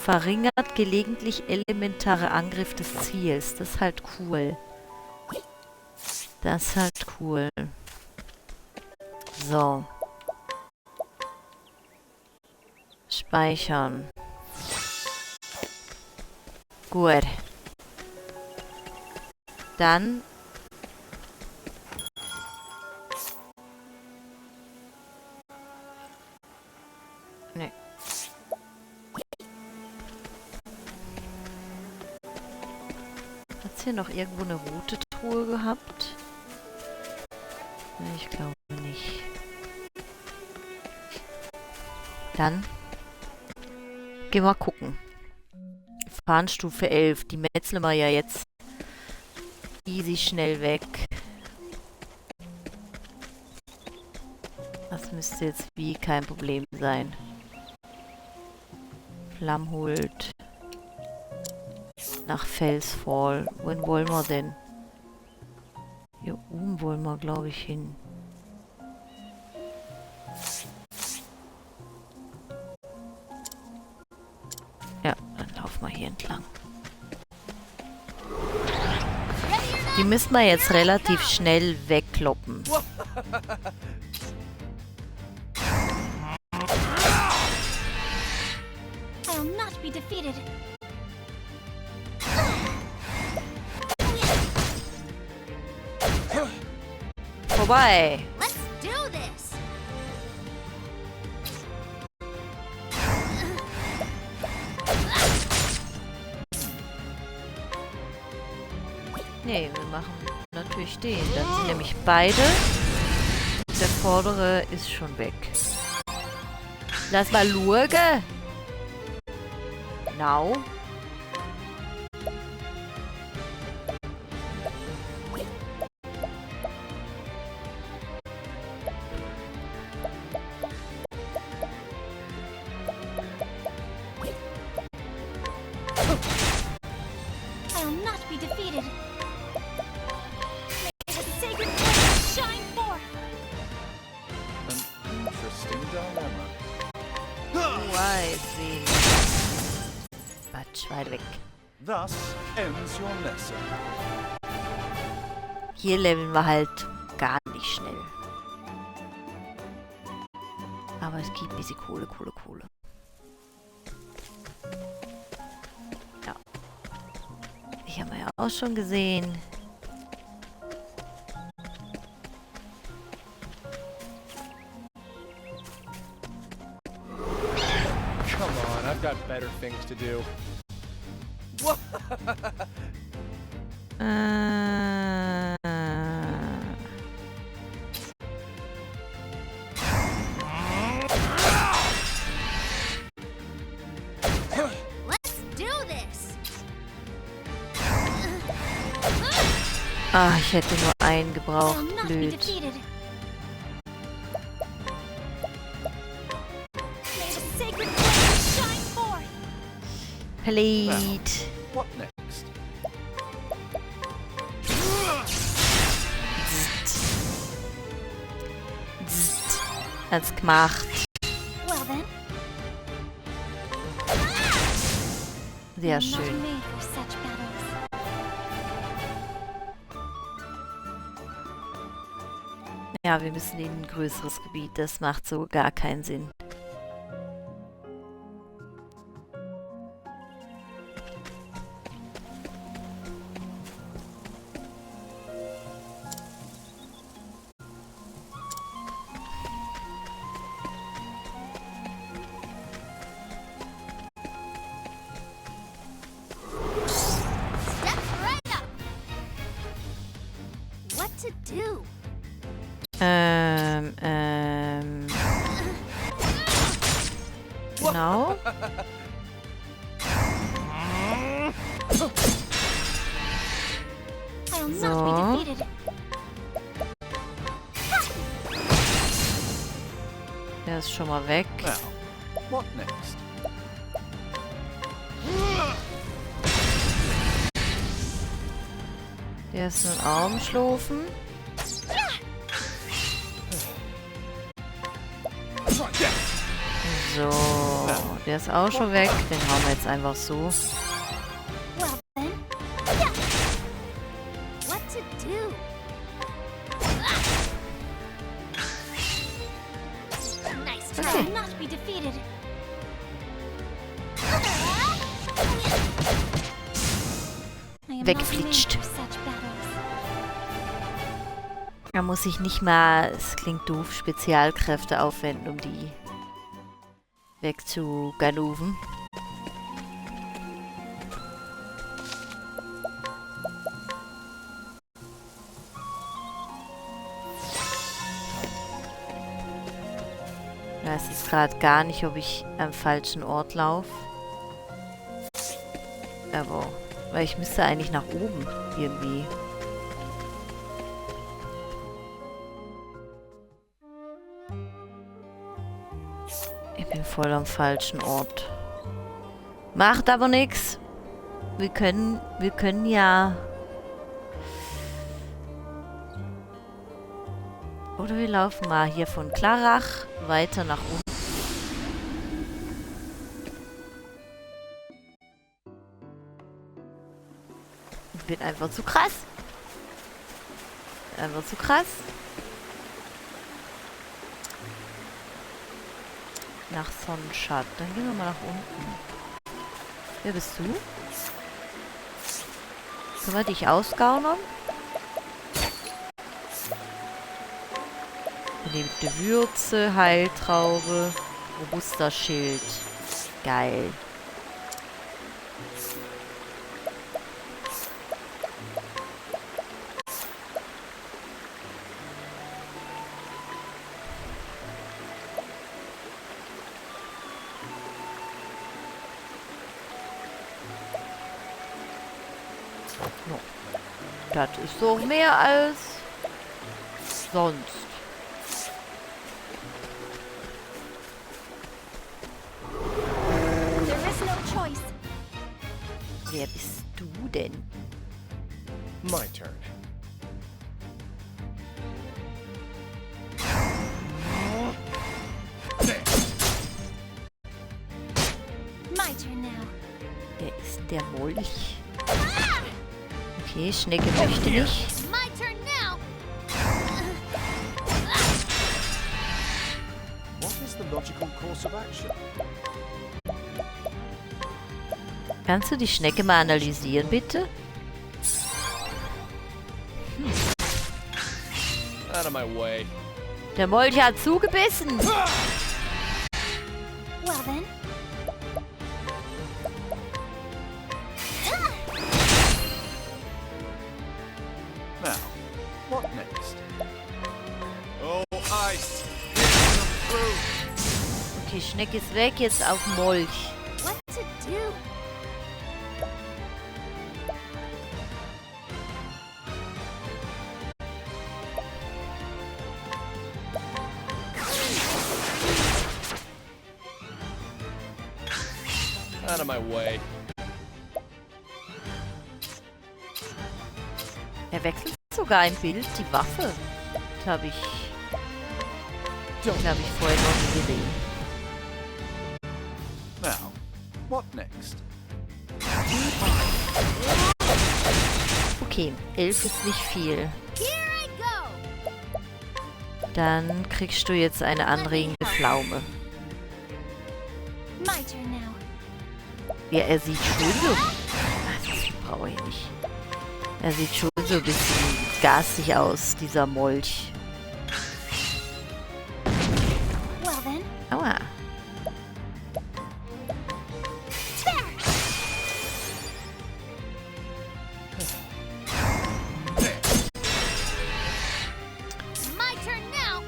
Verringert gelegentlich elementare Angriff des Ziels. Das ist halt cool. Das ist halt cool. So. Speichern. Gut. Dann... Nee. Hat's hier noch irgendwo eine rote Truhe gehabt? Nee, ich glaube nicht. Dann gehen wir mal gucken. Fahnenstufe 11. Die metzeln wir ja jetzt easy schnell weg. Das müsste jetzt wie kein Problem sein. Flammhult. Nach Felsfall. Wohin wollen wir denn? Hier oben wollen wir, glaube ich, hin. Ja, dann laufen wir hier entlang. Die müssen wir jetzt relativ schnell wegkloppen. I'll not be defeated. Vorbei! Let's do this. Nee, wir machen natürlich den. Dann sind nämlich beide. Der vordere ist schon weg. Lass mal schauen. Genau. I'll not be defeated. May the sacred flame shine forth. An interesting dilemma. Weiß Quatsch, weit weg. Thus ends your lesson. Hier leveln wir halt gar nicht schnell. Aber es gibt ein bisschen Kohle. Ja. Ich habe ja auch schon gesehen. Come on, I've got better things to do. Let's do this. Ah, ich hätte nur einen I'll gebraucht. not be Blöd. defeated. May the sacred flame shine forth. Blöd. What next? Hat's gemacht. Well then, Sehr I'm not schön. made for such battles. Ja, wir müssen in ein größeres Gebiet. Das macht so gar keinen Sinn. Genau. I'll not So. be defeated. Der ist schon mal weg. Now, what next? Der ist nun Armschlofen. So, der ist auch schon weg. Den hauen wir jetzt einfach so. Well then. What to do? Nice try. Okay. I'll not be defeated. I am not made Weggeflitscht. for such battles. Da muss ich nicht mal, es klingt doof, Spezialkräfte aufwenden, um die wegzuganuven. Ich weiß jetzt gerade gar nicht, ob ich am falschen Ort laufe. Aber, weil ich müsste eigentlich nach oben irgendwie. Ich bin voll am falschen Ort. Macht aber nichts. Wir können ja... Oder wir laufen mal hier von Klarach weiter nach unten. Ich bin einfach zu krass. Einfach zu krass. Nach Sonnenscheid. Dann gehen wir mal nach unten. Wer bist du? Können wir dich ausgaunern? Belebte Würze, Heiltraube, robuster Schild. Geil. No. Das ist doch mehr als sonst. There is no choice. Wer bist du denn? My turn. My turn now. Wer ist der Molch? Okay, Schnecke möchte nicht. My turn now. What is the logical course of action? Kannst du die Schnecke mal analysieren, bitte? Out of my way. Der Molch hat zugebissen. Well then. Now, what next? Oh, ice! Here's some fruit! Okay, Schnecke ist weg, jetzt auf Molch. What to do? Out of my way. Er wechselt sogar im Bild die Waffe. Das habe ich vorher noch nie gesehen. Now, what next? Okay, 11 ist nicht viel. Here I go. Dann kriegst du jetzt eine anregende Pflaume. My turn now. Ja, er sieht schon so... Ach, das brauche ich nicht. Er sieht schon so ein bisschen garstig aus, dieser Molch. Well then. Aua. My turn now.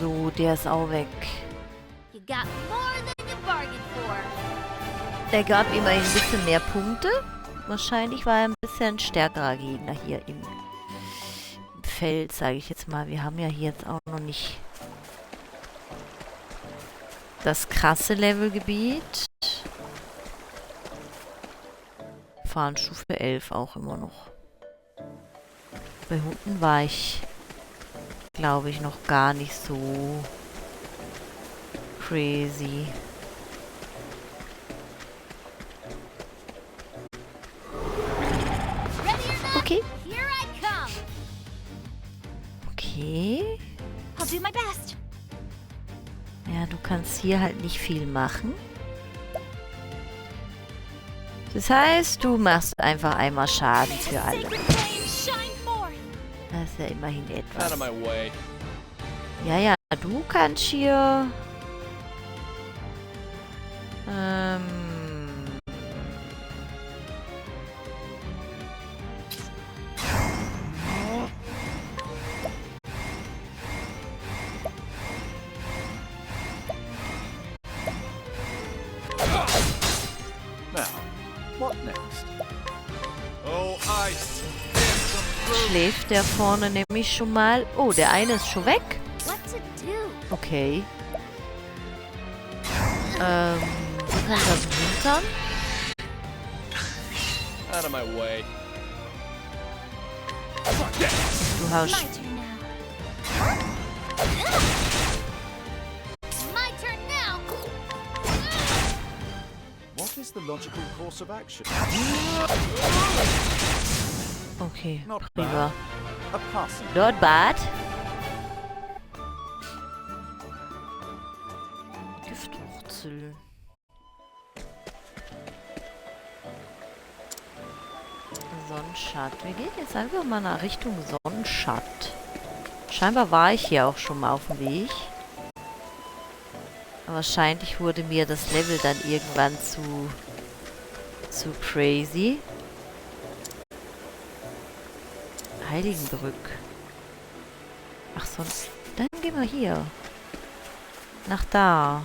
So, der ist auch weg. You got more than you bargained for. Der gab immerhin ein bisschen mehr Punkte. Wahrscheinlich war er ein bisschen stärkerer Gegner hier im Feld, sage ich jetzt mal. Wir haben ja hier jetzt auch noch nicht das krasse Levelgebiet. Fahren Stufe 11 auch immer noch. Bei Hunden war ich, glaube ich, noch gar nicht so crazy. Ready or not, Okay. here I come. Okay. I'll do my best. Ja, du kannst hier halt nicht viel machen. Das heißt, du machst einfach einmal Schaden May the für alle. sacred flame shine forth. Das ist ja immerhin Out etwas. of my way. Ja, ja, du kannst hier... Now, what next? Oh, ice. Here's some fruit. Schläft der vorne nämlich schon mal. Oh, der eine ist schon weg. What to do? Okay. Du kannst das hintern. Out of my way. Du My haust... turn now. My turn now. What is the logical course of action? Okay, Not prima. A passing. Not bad. Giftwurzel. Sonnenschatt. Wir gehen jetzt einfach mal nach Richtung Sonnenschatt. Scheinbar war ich hier auch schon mal auf dem Weg. Aber wahrscheinlich wurde mir das Level dann irgendwann zu crazy. Heiligenbrück. Ach so, dann gehen wir hier. Nach da.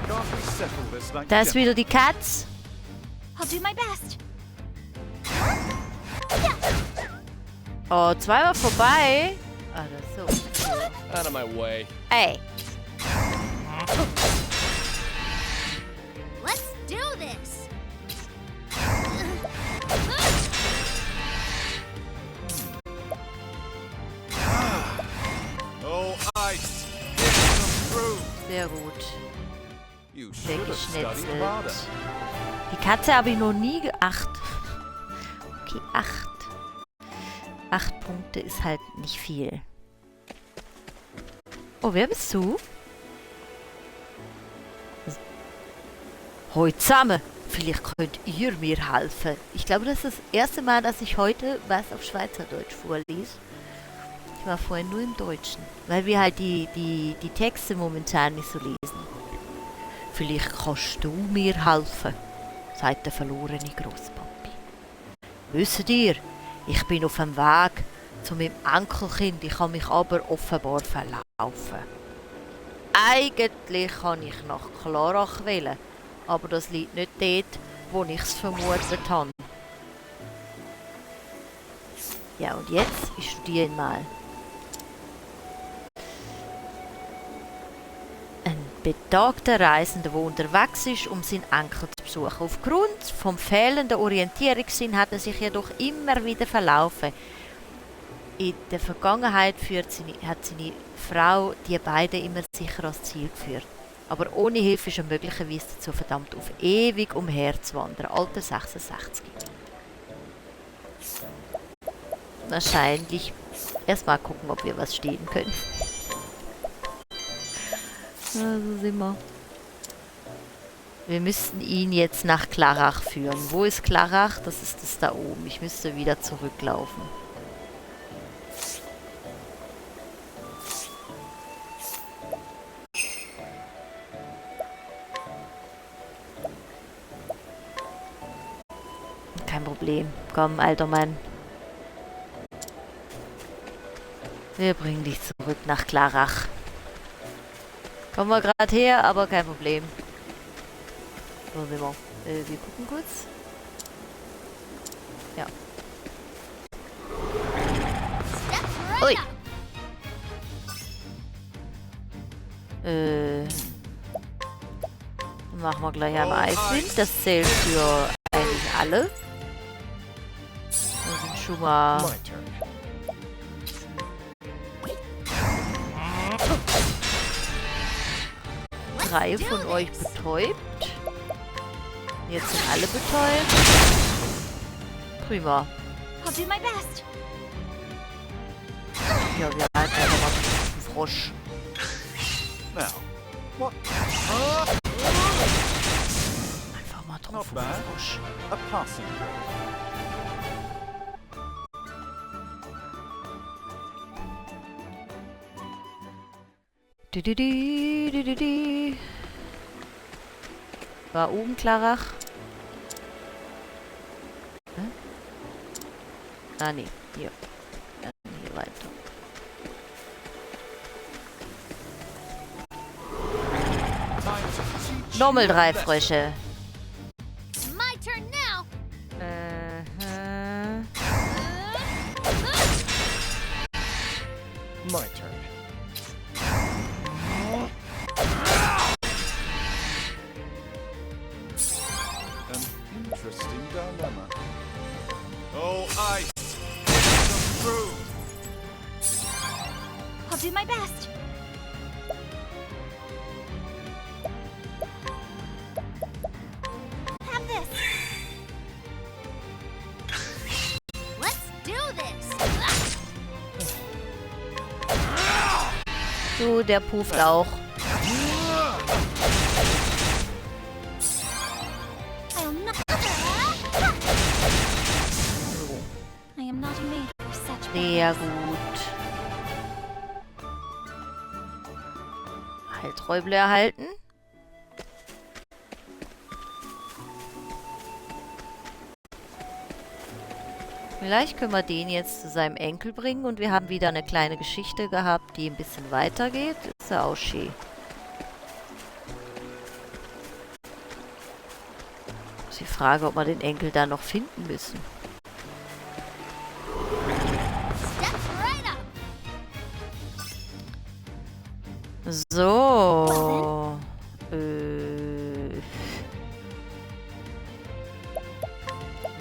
Can't we settle this like Da ist wieder die Katz. I'll do my best. Oh, zweimal vorbei. Ah, das ist so. Out of my way. Ey. Let's do this. Oh, ice. Here's some fruit. Sehr gut. You should have studied harder. Weggeschnetzelt. Die Katze habe ich noch nie geacht. Okay, 8. 8 Punkte ist halt nicht viel. Oh, wer bist du? Hoi zusammen. Vielleicht könnt ihr mir helfen. Ich glaube, das ist das erste Mal, dass ich heute was auf Schweizerdeutsch vorlese. Ich war vorher nur im Deutschen. Weil wir halt die Texte momentan nicht so lesen. Vielleicht kannst du mir helfen, sagt der verlorene Grosspapi. Wisst ihr, ich bin auf dem Weg zu meinem Enkelkind. Ich habe mich aber offenbar verlaufen. Eigentlich kann ich nach Klarach wählen, aber das liegt nicht dort, wo ich es vermutet habe. Ja, und jetzt? Ich studiere ihn mal. Ein betagter Reisender, der unterwegs ist, um seinen Enkel zu besuchen. Aufgrund vom fehlenden Orientierungssinn hat er sich jedoch immer wieder verlaufen. In der Vergangenheit hat seine Frau die beiden immer sicher ans Ziel geführt. Aber ohne Hilfe ist er möglicherweise dazu verdammt, auf ewig umherzuwandern. Alter 66. Wahrscheinlich erstmal gucken, ob wir was stehen können. Also sind wir. Wir müssten ihn jetzt nach Klarach führen. Wo ist Klarach? Das ist das da oben. Ich müsste wieder zurücklaufen. Kein Problem. Komm, alter Mann. Wir bringen dich zurück nach Klarach. Kommen wir gerade her, aber kein Problem. Wo sind wir? Wir gucken kurz. Ja. Ui. Dann machen wir gleich einmal Eiswind. Das zählt für eigentlich alle. Wir sind schon mal... My turn. 3 von euch betäubt. Jetzt sind alle betäubt. Prima. I'll do my best. Ja, wir halten einfach mal einen Frosch. Now, what? Einfach mal drauf Not auf den bad. Frosch. A passing grade. Du. War oben Klarach? Hm? Ah, nee. Hier. Dann hier weiter. Time to teach Nochmal you a 3 lesson. Frösche. My turn now. My turn. An interesting dilemma. Oh, ice! Come through! I'll do my best. Have this. Let's do this. So, der puft auch. I'll not. I am not made for such Sehr battles. gut. Heilträuble erhalten. Vielleicht können wir den jetzt zu seinem Enkel bringen und wir haben wieder eine kleine Geschichte gehabt, die ein bisschen weitergeht. Ist ja auch schön. Ist die Frage, ob wir den Enkel da noch finden müssen. Step right up. So.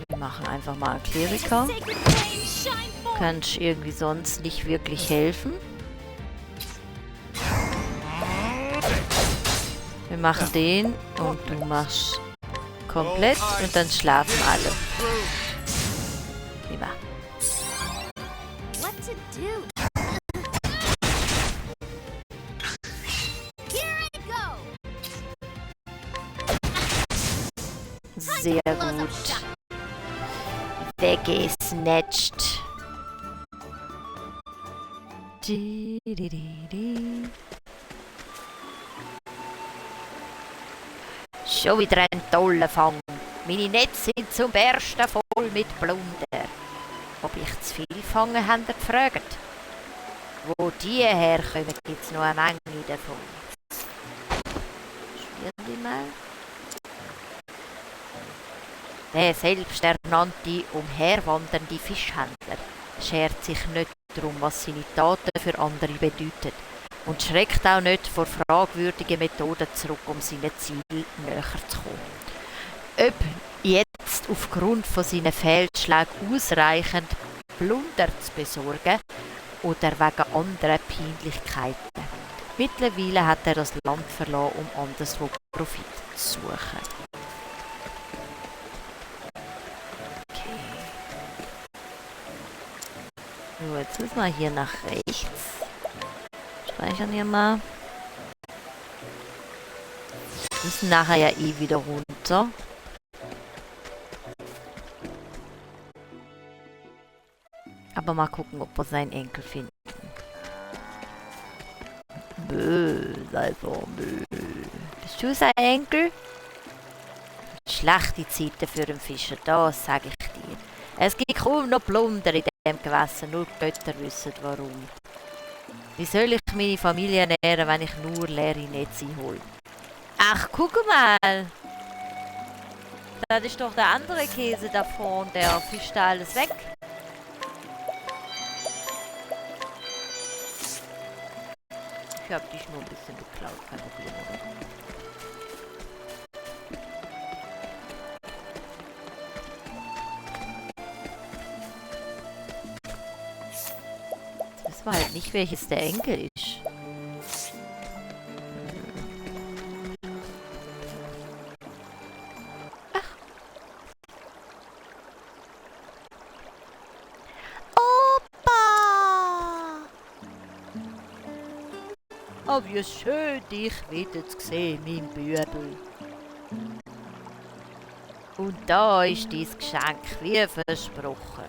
Wir machen einfach mal einen Kleriker. Sacred flame shine forth. Kannst irgendwie sonst nicht wirklich helfen. Wir machen den und du machst komplett und dann schlafen alle. Prima. What to do? Here I go. Sehr gut. Weggesnatcht. Schon wieder ein toller Fang. Meine Netze sind zum Bersten voll mit Plunder. Ob ich zu viel fangen, haben ihr gefragt. Wo die herkommen, gibt es noch eine Menge davon. Spielen die mal. Der selbsternannte, umherwandernde Fischhändler schert sich nicht darum, was seine Taten für andere bedeuten und schreckt auch nicht vor fragwürdigen Methoden zurück, um seinen Zielen näher zu kommen. Ob jetzt aufgrund von seinen Fehlschlägen ausreichend Plunder zu besorgen oder wegen anderer Peinlichkeiten. Mittlerweile hat er das Land verlassen, um anderswo Profit zu suchen. So, jetzt müssen wir hier nach rechts. Speichern wir mal. Wir müssen nachher ja eh wieder runter. Aber mal gucken, ob wir seinen Enkel finden. Bö, sei so bö. Bist du sein Enkel? Schlechte Zeiten für den Fischer, das sage ich dir. Es gibt kaum noch Plunder in dem Gewässer, nur die Götter wissen warum. Wie soll ich meine Familie ernähren, wenn ich nur leere Netze hole? Ach, guck mal! Das ist doch der andere Käse davon, der fischt da alles weg. Ich hab dich nur ein bisschen geklaut, kein Problem, oder? Jetzt wissen wir halt nicht, welches der Enkel ist. Oh, wie schön dich wieder zu sehen, mein Bübel. Und da ist dein Geschenk, wie versprochen.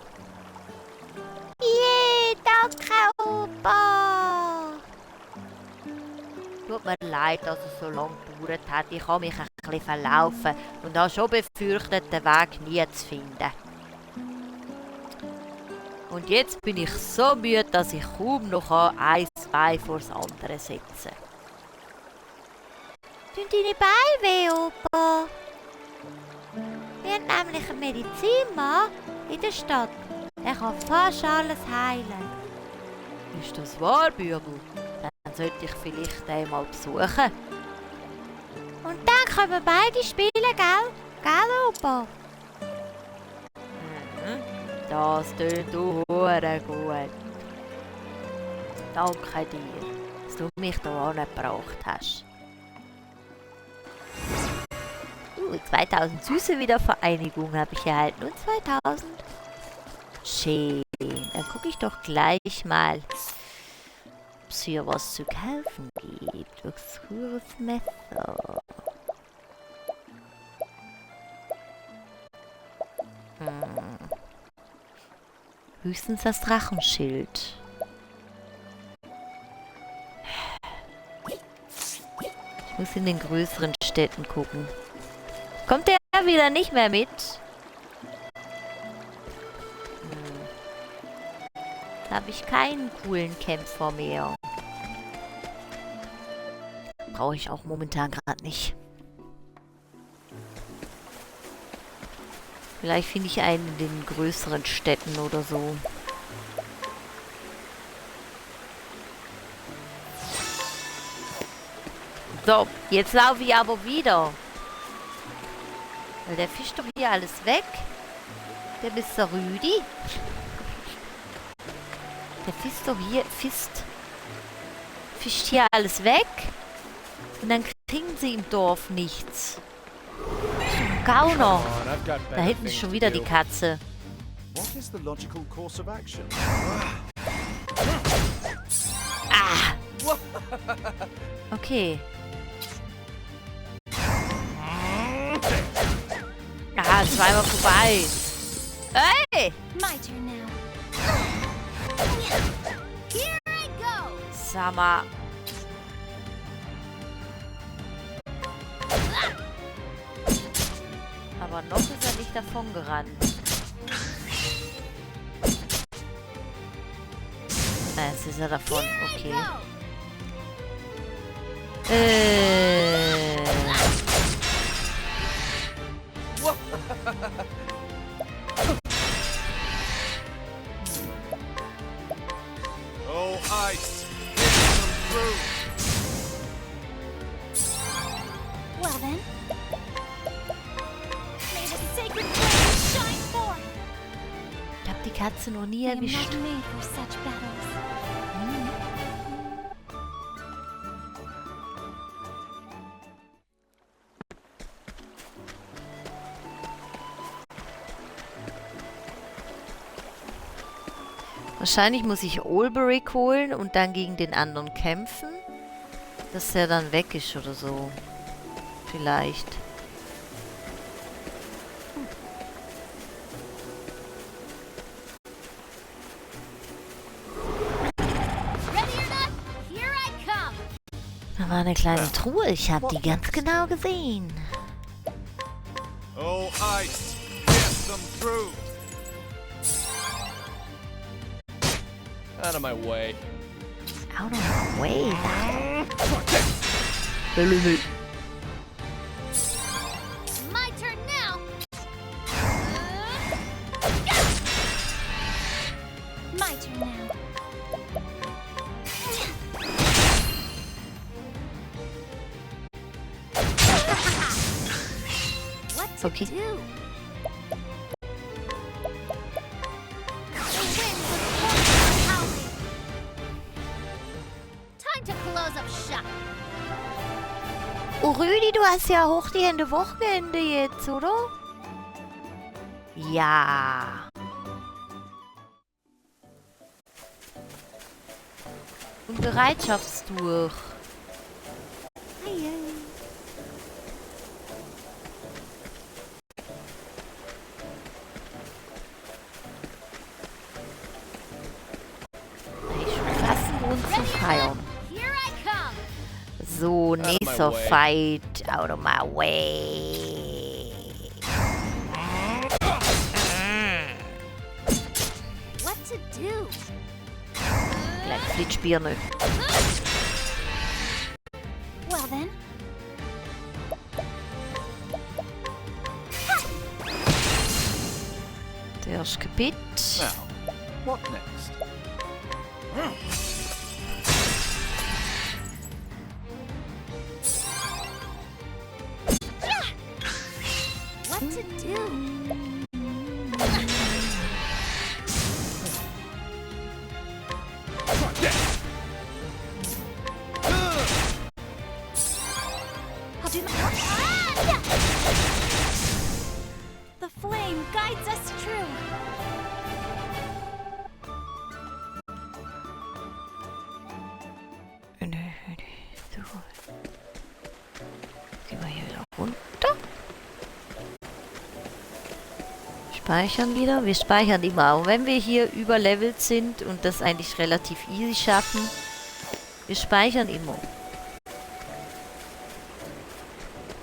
Danke, Opa! Tut mir leid, dass es so lange gedauert hat. Ich habe mich ein bisschen verlaufen und habe schon befürchtet, den Weg nie zu finden. Und jetzt bin ich so müde, dass ich kaum noch ein Bein vor das andere setzen kann. Tun deine Beine weh, Opa? Wir haben nämlich einen Medizinmann in der Stadt. Er kann fast alles heilen. Ist das wahr, Bübel? Dann sollte ich vielleicht einmal besuchen. Und dann können wir beide spielen, gell? Gell, Opa? Das tönt hure gut. Danke dir, dass du mich hier gebracht hast. 2000 Süße Wiedervereinigung habe ich erhalten und 2000. Schön, dann gucke ich doch gleich mal, ob es hier was zu kaufen gibt. Obskures Messer. Höchstens das Drachenschild. Ich muss in den größeren Städten gucken. Kommt der wieder nicht mehr mit? Da habe ich keinen coolen Kämpfer mehr. Brauche ich auch momentan gerade nicht. Vielleicht finde ich einen in den größeren Städten oder so. So, jetzt laufe ich aber wieder. Weil der fischt doch hier alles weg. Der Mr. Rüdi. Der fischt doch hier, fischt hier alles weg. Und dann kriegen sie im Dorf nichts. Gauner. Da hinten ist schon wieder die Katze. What is the logical course of action? Ah! Okay. Ah, zweimal vorbei. Hey! My turn now. Here I go. Sag mal. Aber noch ist er nicht davon gerannt. Jetzt ist er davon, okay. Oh, ice! Come through! Well then. May the sacred flame shine forth. Ich hab die Katze noch nie I am erwischt. not made for such battles. Wahrscheinlich muss ich Olberic holen und dann gegen den anderen kämpfen, dass der dann weg ist oder so. Vielleicht. Ready or not, here I come. Da war eine kleine Truhe, ich habe die ganz genau gesehen. Oh, ice! Get them through! Out of my way. Out of my way. My turn now. My turn now. What to Okay. do? The wind was pouring howling. Time to close up shop. Oh, Rüdi, du hast ja hoch die Hände Wochenende jetzt, oder? Ja. Und Bereitschaftsdurch. Ich schon fast einen Grund zu feiern. Here I come. So, of my nächster way. Fight. Out of my way. What to do? Kleine Flitschbirne. Well then. Der ist kaputt. Now, what next? What to do? I'll do my The flame guides us true. So. Gehen wir hier wieder runter. Speichern wieder. Wir speichern immer. Auch wenn wir hier überlevelt sind und das eigentlich relativ easy schaffen. Wir speichern immer.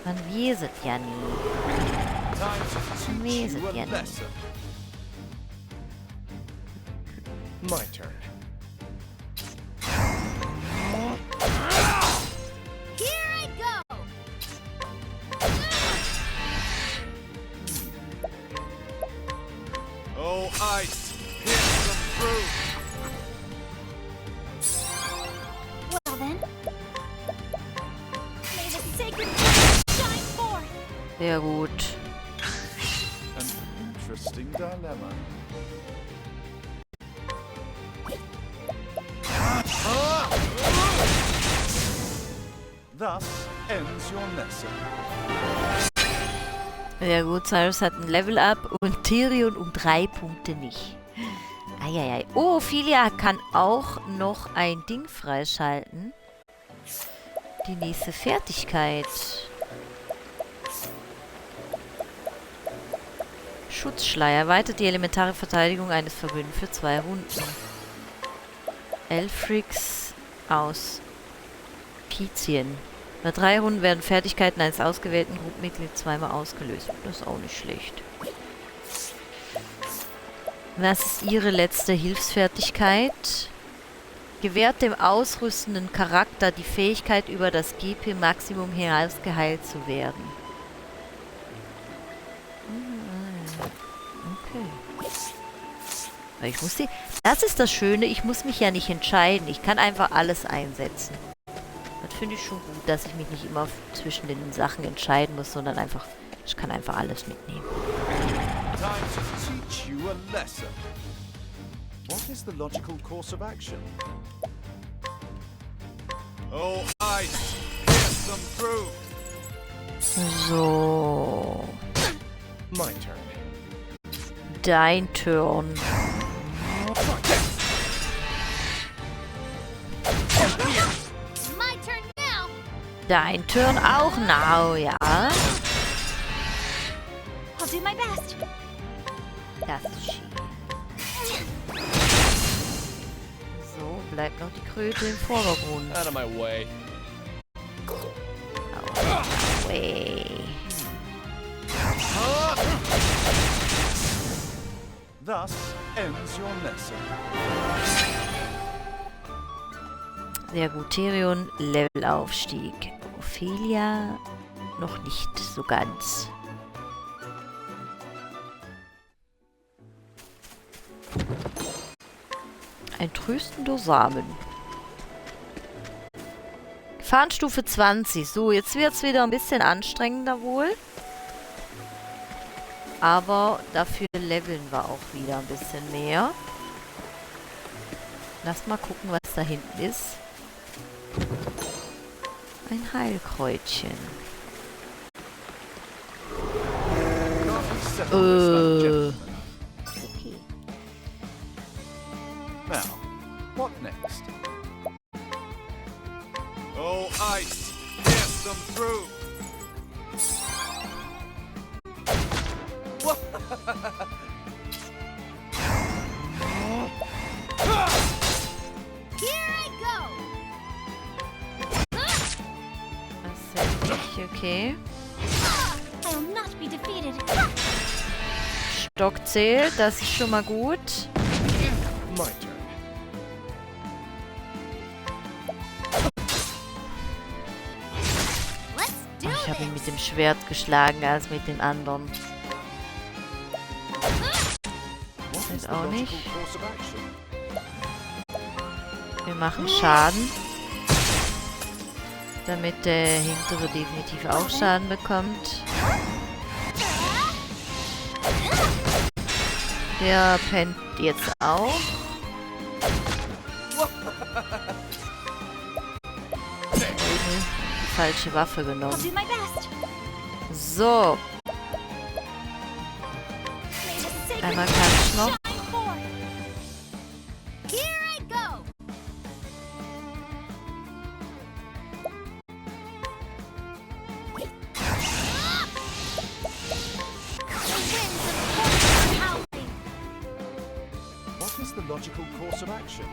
Man weiß es ja nie. Time to Man teach weiß you es a ja nie. lesson. My turn. Here I go. Oh, ice, pierce them through. Well then. May the sacred flame shine forth. Sehr gut. An interesting dilemma. Thus ends your lesson. Sehr gut, Cyrus hat ein Level-Up und Tyrion um 3 Punkte nicht. Eieiei. Oh, Ophelia kann auch noch ein Ding freischalten. Die nächste Fertigkeit. Schutzschleier. Erweitert die elementare Verteidigung eines Verbündeten für 2 Runden. Elfrix aus Pizien. Nach 3 Runden werden Fertigkeiten eines ausgewählten Gruppenmitglieds zweimal ausgelöst. Das ist auch nicht schlecht. Was ist Ihre letzte Hilfsfertigkeit? Gewährt dem ausrüstenden Charakter die Fähigkeit, über das GP-Maximum hinaus geheilt zu werden. Okay. Ich muss die... Das ist das Schöne, ich muss mich ja nicht entscheiden. Ich kann einfach alles einsetzen. Das finde ich schon gut, dass ich mich nicht immer zwischen den Sachen entscheiden muss, sondern einfach... Ich kann einfach alles mitnehmen. Time to teach you a lesson. What is the logical course of action? Oh, ice, pierce them through. So... My turn. Dein Turn. My turn now. Dein Turn auch now, ja. I'll do my best. Das ist schön. So, bleibt noch die Kröte im Vordergrund. Out of my way. Away. Thus ends your lesson. Sehr gut. Therion, Levelaufstieg. Ophelia noch nicht so ganz. Ein tröstender Samen. Gefahrenstufe 20. So, jetzt wird es wieder ein bisschen anstrengender wohl. Aber dafür leveln wir auch wieder ein bisschen mehr. Lass mal gucken, was da hinten ist. Ein Heilkräutchen. Can't we settle this like gentlemen? Okay. Now, what next? Oh, ice! Pierce them through! Here I go! Das ist nicht okay. I will not be defeated. Stock zählt, das ist schon mal gut. My turn. Let's do Ich habe ihn this. mit dem Schwert geschlagen als mit den anderen. What is the auch logical nicht. course of action? Wir machen Schaden. Damit der hintere definitiv auch Schaden bekommt. Der pennt jetzt auch. Die falsche Waffe I'll genommen. do my best. So, May the sacred einmal kann ich noch. shine forth. Here I go. The winds of force are howling. What is the logical course of action?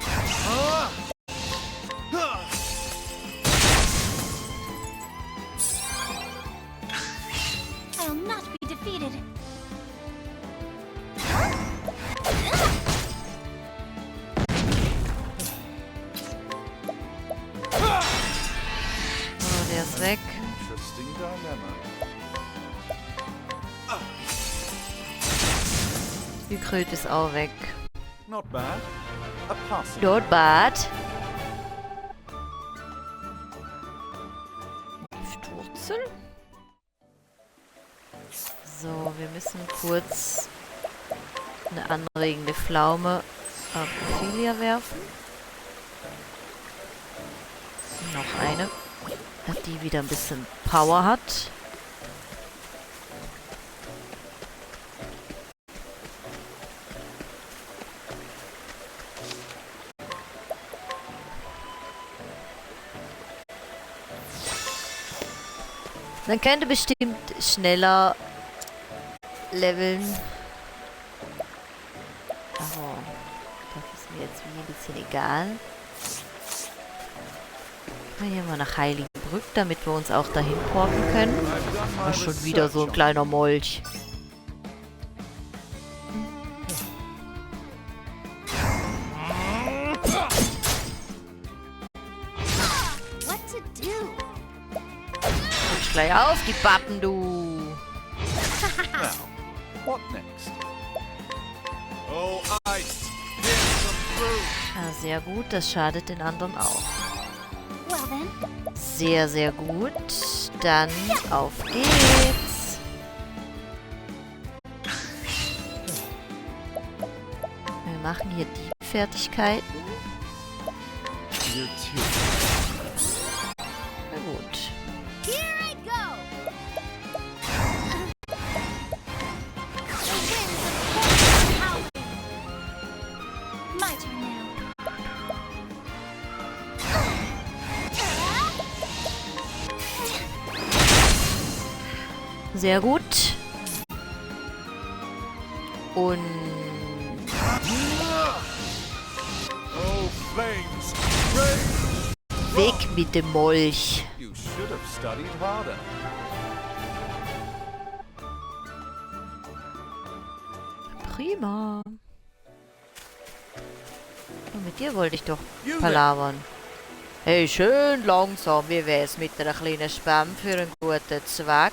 I will not be defeated. So, der ist weg. Interesting dilemma. Die Kröte ist auch weg. Not bad. A passing. Notbad. Giftwurzel. So, wir müssen kurz eine anregende Pflaume auf Ophelia werfen. Noch eine, dass die wieder ein bisschen Power hat. Man könnte bestimmt schneller leveln. Aber das ist mir jetzt wie ein bisschen egal. Gehen wir hier mal nach Heiligenbrück, damit wir uns auch dahin porten können. I've done my Ach, schon wieder so ein research kleiner Molch. What to do? Rutsch gleich auf, die Bappen, du. on- Now, what next? Oh, ice! Pierce them through! Ah, sehr gut, das schadet den anderen auch. Well then, Sehr, sehr gut. Dann auf geht's. Wir machen hier die Fertigkeit. You're too. Na gut. here I go. The winds of force are howling. My turn now. Sehr gut. Und Oh, flames! Rage! weg mit dem Molch. You should have studied harder. Prima. Und mit dir wollte ich doch You there. palavern. Hey, schön langsam. Wie wär's mit einer kleinen Spam für einen guten Zweck?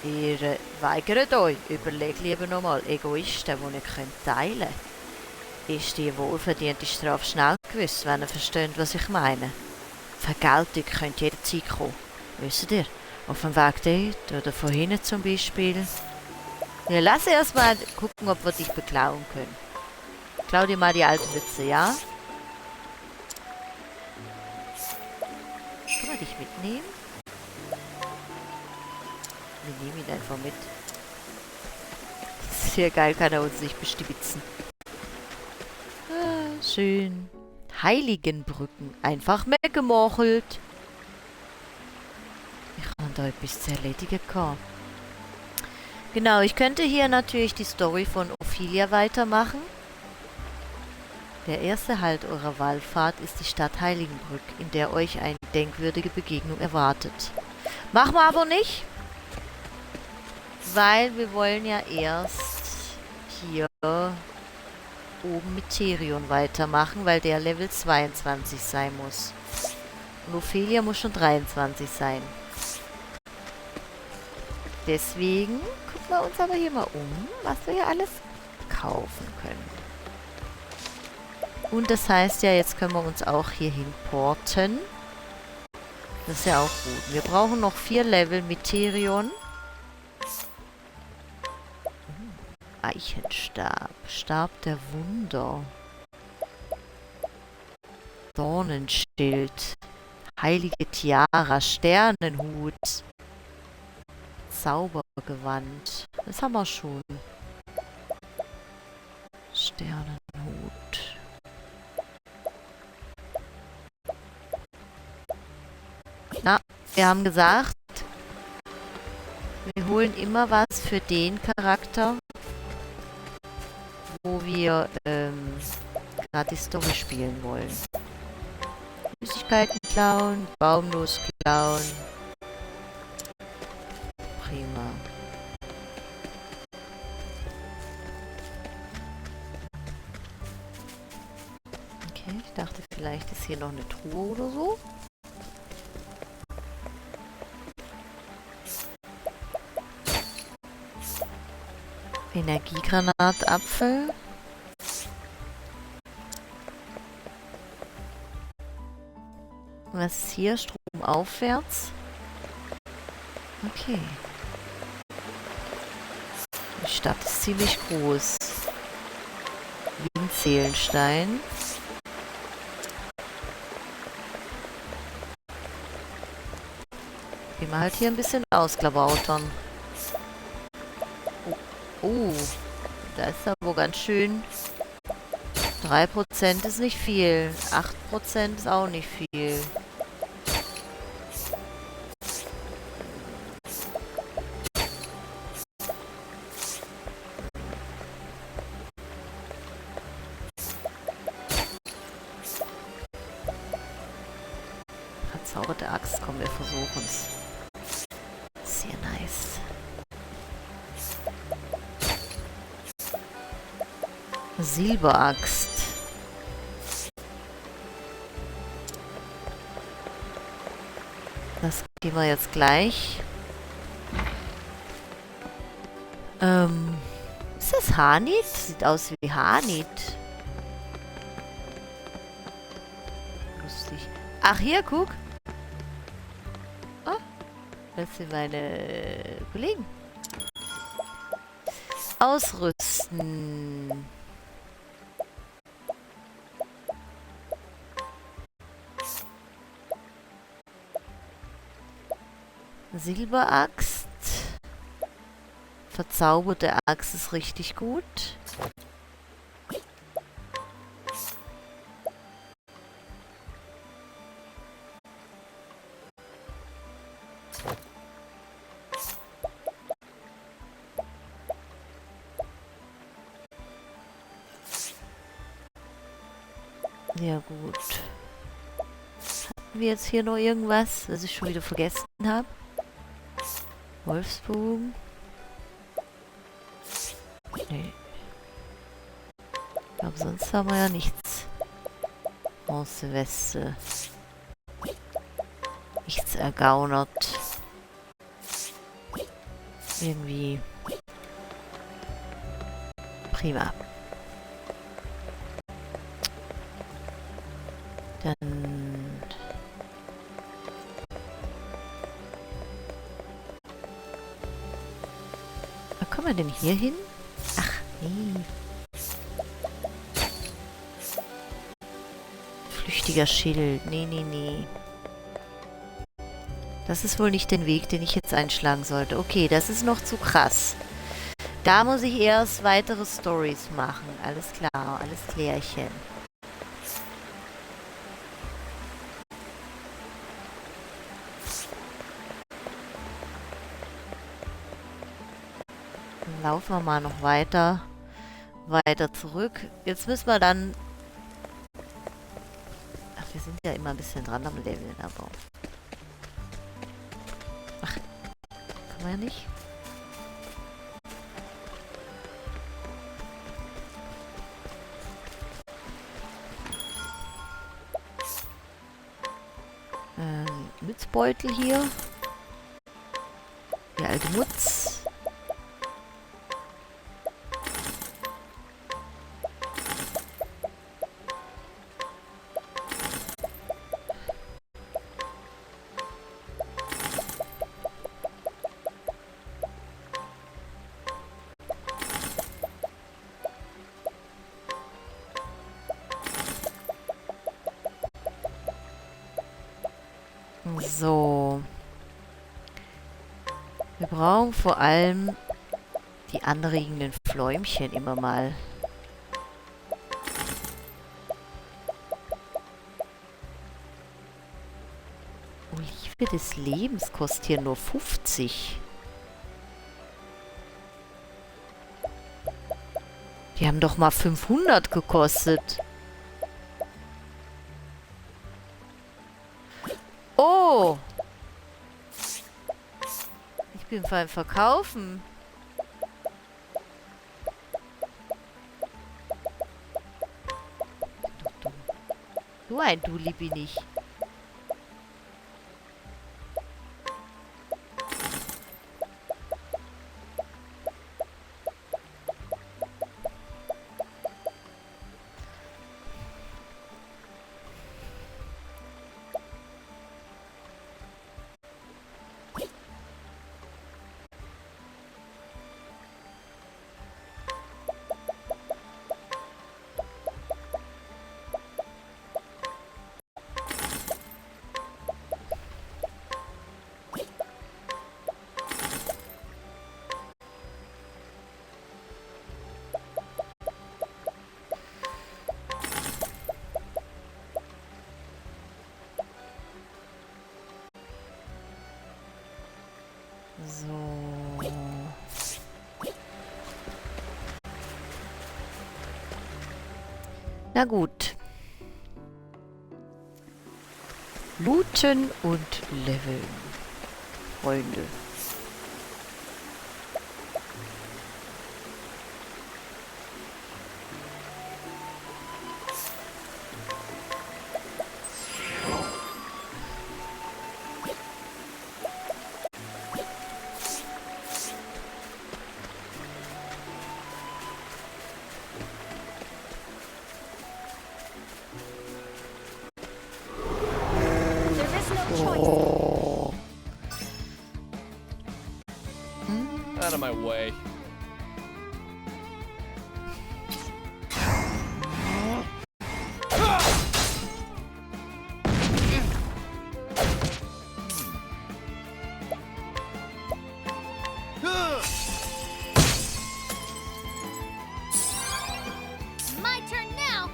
Ihr weigert euch. Überlegt lieber nochmal. Egoisten, die nicht teilen können. Ist die wohlverdiente Strafe schnell gewiss, wenn ihr versteht, was ich meine. Vergeltung könnt jederzeit kommen. Wisst ihr? Auf dem Weg dort oder von hinten zum Beispiel. Wir lassen erstmal gucken, ob wir dich beklauen können. Klau dir mal die alten Witze, ja? Kann man dich mitnehmen? Wir nehmen ihn einfach mit. Sehr geil, kann er uns nicht bestibitzen. Ah, schön. Heiligenbrücken. Einfach weggemochelt. Ich habe da etwas zu erledigen gehabt. Genau, ich könnte hier natürlich die Story von Ophelia weitermachen. Der erste Halt eurer Wallfahrt ist die Stadt Heiligenbrück, in der euch eine denkwürdige Begegnung erwartet. Machen wir aber nicht, weil wir wollen ja erst hier oben mit Therion weitermachen, weil der Level 22 sein muss. Und Ophelia muss schon 23 sein. Deswegen gucken wir uns aber hier mal um, was wir hier alles kaufen können. Und das heißt ja, jetzt können wir uns auch hierhin porten. Das ist ja auch gut. Wir brauchen noch 4 Level mit Therion. Eichenstab. Stab der Wunder. Dornenschild. Heilige Tiara. Sternenhut. Zaubergewand. Das haben wir schon. Sternenhut. Na, wir haben gesagt, wir holen immer was für den Charakter, wo wir gerade die Story spielen wollen. Süßigkeiten klauen, Baumnuss klauen. Prima. Okay, ich dachte, vielleicht ist hier noch eine Truhe oder so. Energiegranatapfel. Was ist hier? Strom aufwärts. Okay. Die Stadt ist ziemlich groß. Windseelenstein. Gehen wir halt hier ein bisschen ausklabautern. Oh, da ist aber ganz schön. 3% ist nicht viel. 8% ist auch nicht viel. Verzauberte Axt, komm, wir versuchen es. Sehr nice. Silberaxt. Das gehen wir jetzt gleich. Ist das Hanit? Sieht aus wie Hanit. Lustig. Ach, hier, guck. Ah, das sind meine Kollegen. Ausrüsten. Silberaxt. Verzauberte Axt ist richtig gut. Ja gut. Hatten wir jetzt hier noch irgendwas, was ich schon wieder vergessen habe? Wolfsbogen? Nee. Ich glaube, sonst haben wir ja nichts. Bronzeweste. jetzt ergaunert. Irgendwie. Prima. Dann... Wo kommen wir denn hier hin? Ach, nee. Flüchtiger Schild. Nee, nee, nee. Das ist wohl nicht den Weg, den ich jetzt einschlagen sollte. Okay, das ist noch zu krass. Da muss ich erst weitere Stories machen. Alles klar, alles klärchen. Dann laufen wir mal noch weiter zurück. Jetzt müssen wir dann... Ach, wir sind ja immer ein bisschen dran am Leveln, aber... Ach, kann man ja nicht. Mützbeutel hier. Der alte Mutz. So. Wir brauchen vor allem die anregenden Fläumchen immer mal. Olive des Lebens kostet hier nur 50. Die haben doch mal 500 gekostet. Oh! Ich bin beim Verkaufen. Doch dumm. So ein Dulli bin ich. So. Na gut. Looten und leveln. Freunde. There is no choice. Oh. Out of my way. My turn now.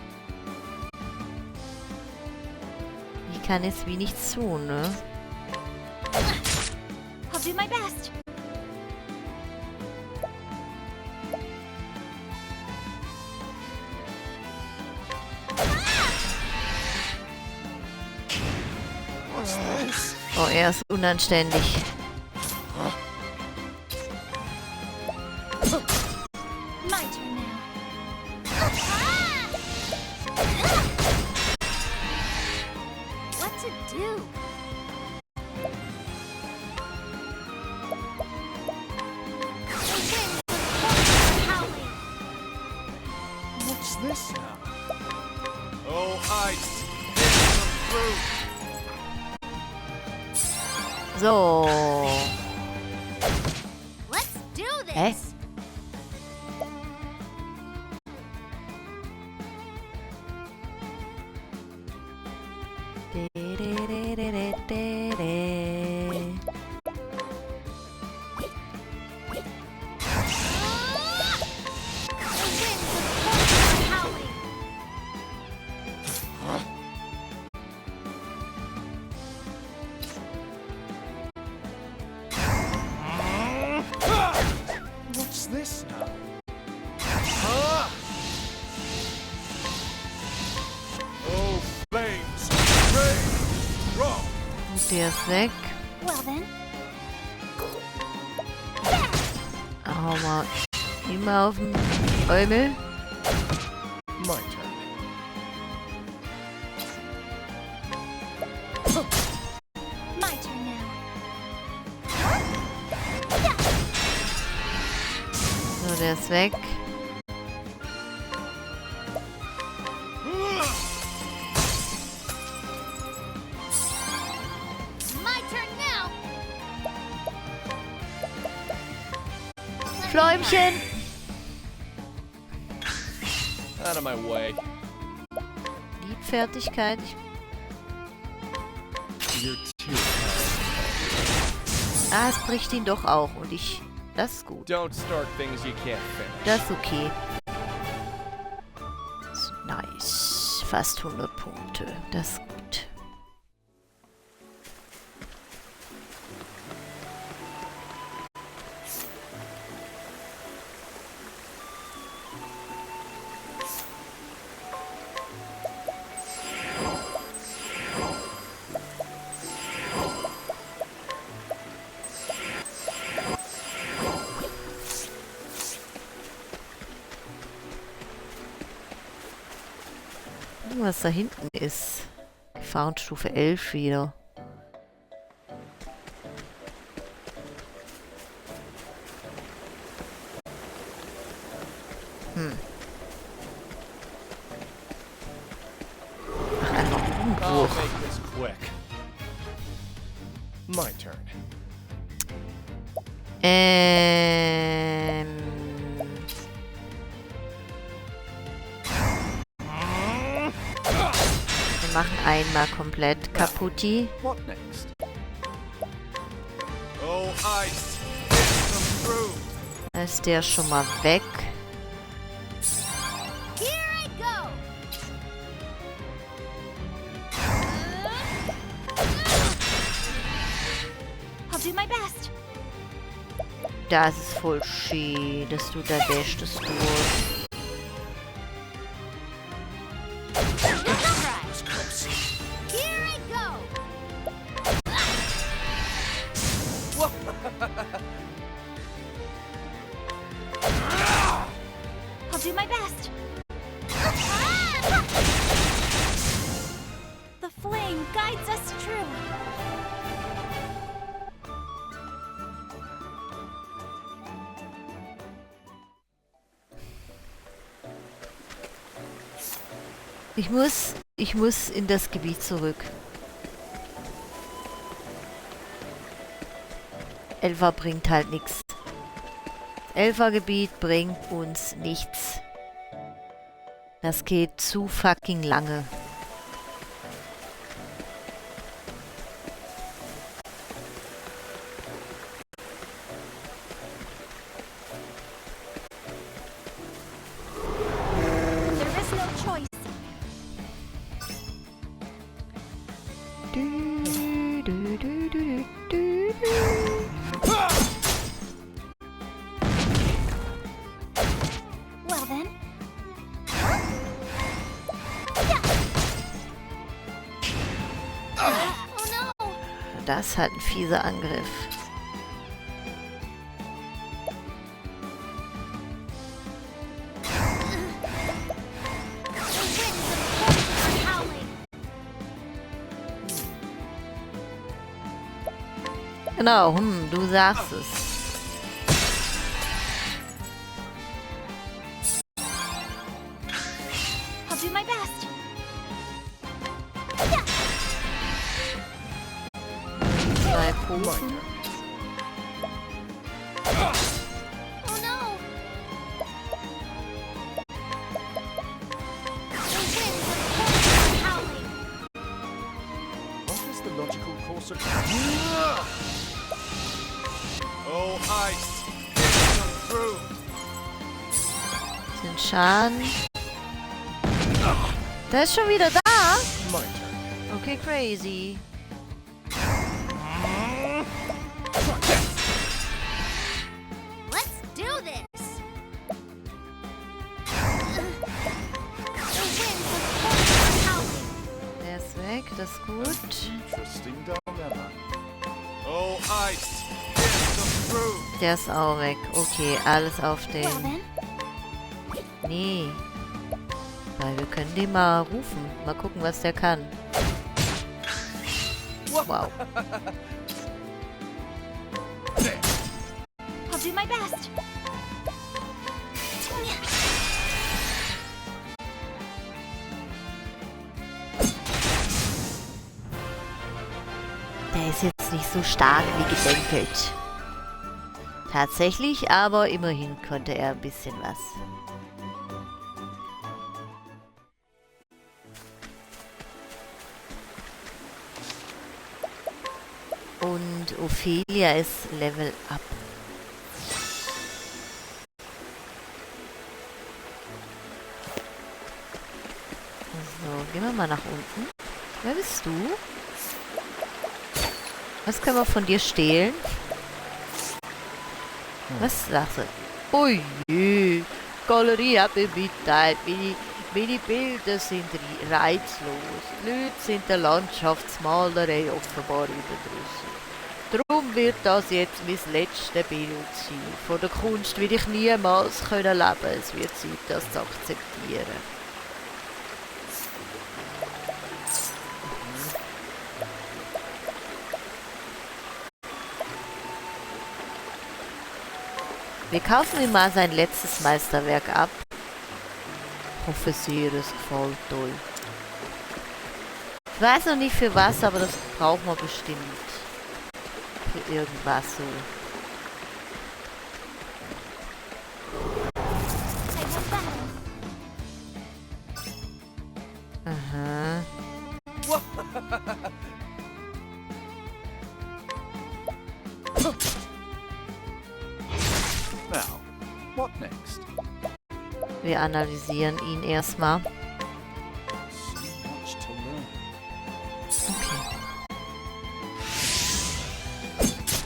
Ich kann jetzt wie nichts tun, ne? I'll do my best. Oh, er ist unanständig. My turn now. What to do? Oh, ice! Hit them through! So. Let's do this. Hä? The winds of force are howling. What's this now? Ah! Oh, flames! Rain! Wrong! Und der ist weg. Well then. Hau mal immer auf den Bäumel. My turn. My turn now. So, der ist weg. My turn now. Fläumchen! Out of my way. Liedfertigkeit. You're too Ah, es bricht ihn doch auch. Und ich... Das ist gut. Don't start things you can't finish. Das ist okay. So, nice. Fast 100 Punkte. Das ist gut. Was da hinten ist. Gefahrenstufe 11 wieder. Ach, einfach I'll Umbruch. make this quick. My turn. Ähm... Wir machen einmal komplett kaputti. What next? Oh, ice! Hit them through! Da ist der schon mal weg. Here I go. I'll do my best. Das ist voll schön, dass du da bist, dass du... Here I go. I'll do my best. The flame guides us true. Ich muss in das Gebiet zurück. Elfer bringt halt nichts. Elfergebiet bringt uns nichts. Das geht zu fucking lange. There is no choice. Well then. Oh no! Das ist halt ein fieser Angriff. The winds of force are howling. Genau, du sagst es. I'll do my best. 2 Posen. Oh no! The winds of force are howling. What is the logical course of... Oh, ice! Get them through! Den Schaden. Der ist schon wieder da? My turn. Okay, crazy. Let's do this! The winds of force are howling. Der ist weg, das ist gut. Interesting dilemma. Oh, ice! Get them through! Der ist auch weg. Okay, alles auf Well den. then, Nee. Weil wir können den mal rufen. Mal gucken, was der kann. Wow. I'll do my best. Der ist jetzt nicht so stark wie gedenkelt. Tatsächlich, aber immerhin konnte er ein bisschen was. Und Ophelia ist Level Up. So, gehen wir mal nach unten. Wer bist du? Was können wir von dir stehlen? Was sagst du? Ui, die Galerie hat mir mitteilt, meine Bilder sind reizlos. Die Leute sind der Landschaftsmalerei offenbar überdrüssig. Darum wird das jetzt mein letztes Bild sein. Von der Kunst will ich niemals können leben. Es wird Zeit, das zu akzeptieren. Wir kaufen ihm mal sein letztes Meisterwerk ab. Ich hoffe sehr, es gefällt euch. Ich weiß noch nicht für was, aber das brauchen wir bestimmt. Für irgendwas so. I have battle. Aha. Now, what next? Wir analysieren ihn erstmal. So much to learn. Okay.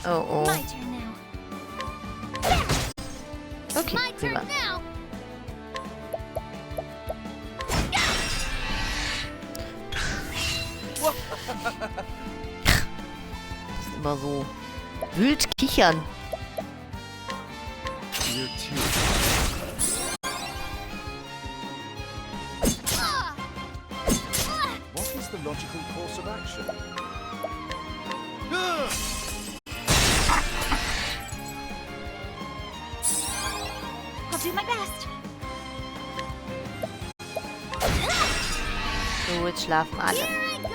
Oh oh. My turn now. Okay, My prima. turn now. Das ist immer so wild kichern. Your tears. What is the logical course of action? I'll do my best. So, jetzt schlafen alle. Here I go.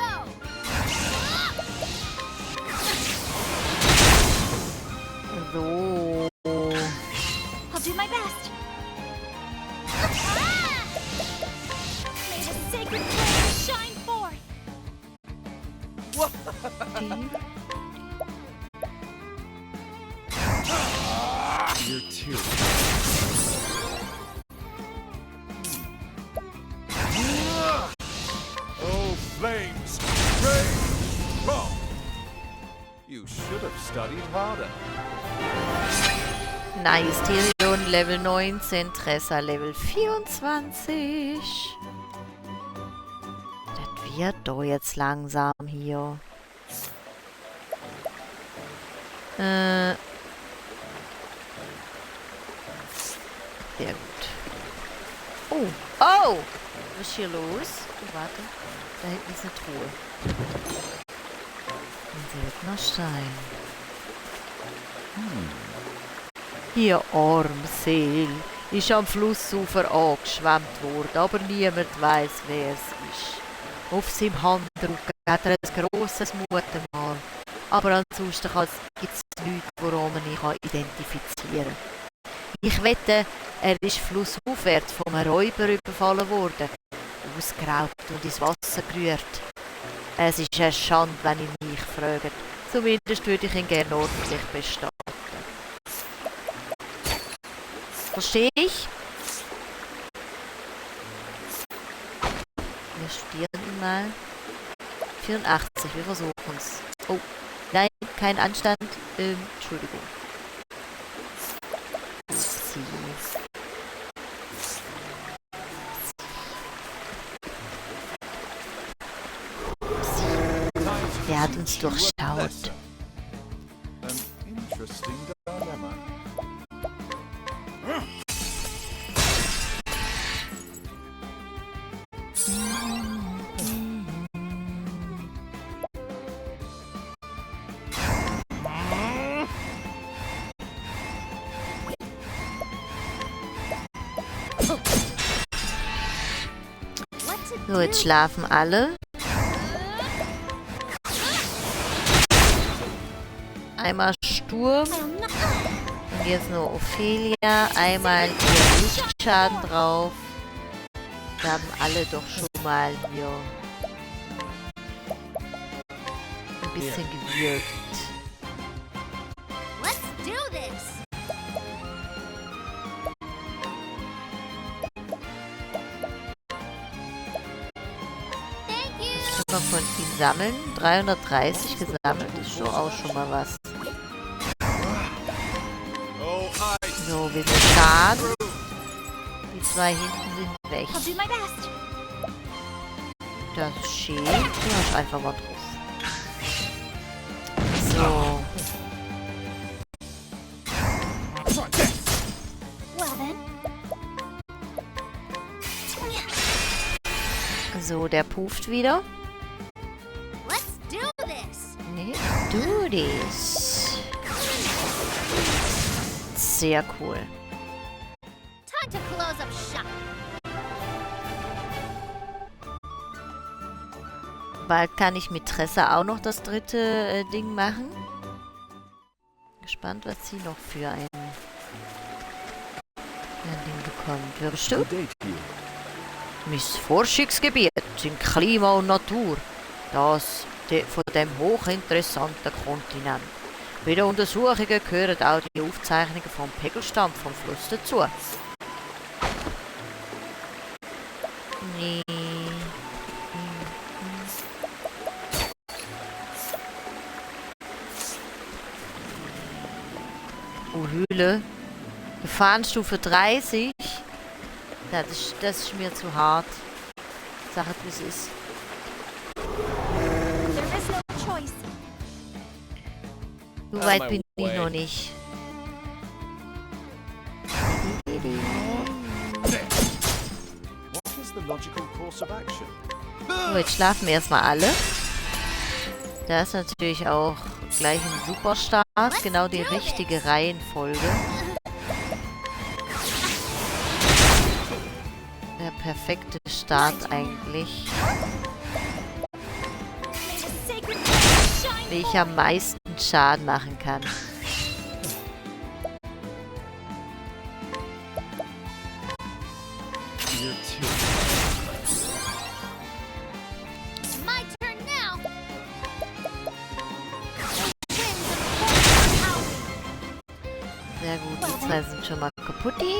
So. I'll do my best. May the sacred flame shine forth. Your tears. Oh, flames! Rage! Wrong! You should have studied harder. Nice, Tyrion Level 19, Tressa Level 24. Das wird doch jetzt langsam hier. Sehr gut. Oh, oh! Was ist hier los? Oh, warte. Da hinten ist eine Truhe. Ein seltener Stein. Hier Armseel ist am Flussufer angeschwemmt worden, aber niemand weiß, wer es ist. Auf seinem Handrücken hat er ein grosses Muttermal. Aber ansonsten gibt es nichts, woran man ihn identifizieren kann. Ich wette, er ist flussaufwärts von einem Räuber überfallen worden, ausgeraubt und ins Wasser gerührt. Es ist eine Schande, wenn ihr mich fragt. Zumindest würde ich ihn gerne ordentlich bestatten. Verstehe ich? Wir studieren ihn mal. 84, wir versuchen es. Oh, nein, kein Anstand. Entschuldigung. Upsi. Der hat uns durchschaut. An interesting dilemma. So, jetzt schlafen alle. Einmal Sturm. Und jetzt nur Ophelia. Einmal hier Lichtschaden drauf. Wir haben alle doch schon mal hier ein bisschen gewirkt. Let's do this. Thank you. Was können wir von ihm sammeln? 330 gesammelt. Das ist doch auch schon mal was. Oh, I So, wir sind Schaden. Die zwei hinten sind weg. I'll do my best. Das ist schön. Du hast einfach mal drauf. So. Well then. So, der puft wieder. Let's do this. Do this. Sehr cool. Time to close up shop. Bald kann ich mit Tressa auch noch das dritte Ding machen. Gespannt, was sie noch für ein Ding bekommt. Wer bist du? Good day to you. Mein Forschungsgebiet sind Klima und Natur. Das von dem hochinteressanten Kontinent. Bei den Untersuchungen gehören auch die Aufzeichnungen vom Pegelstand vom Fluss dazu. Nee. Oh, Höhle. Gefahrenstufe 30. Das ist mir zu hart. Sag es, wie es ist. There is no choice. So weit bin ich noch nicht. What is the logical course of action? So, jetzt schlafen wir erstmal alle. Da ist natürlich auch gleich ein Superstart. Genau die richtige Reihenfolge. Der perfekte Start eigentlich. May the sacred flame shine Wie ich am meisten Schaden machen kann. You're too. My turn now. Winds of force are Sehr gut, die zwei sind schon mal kaputti.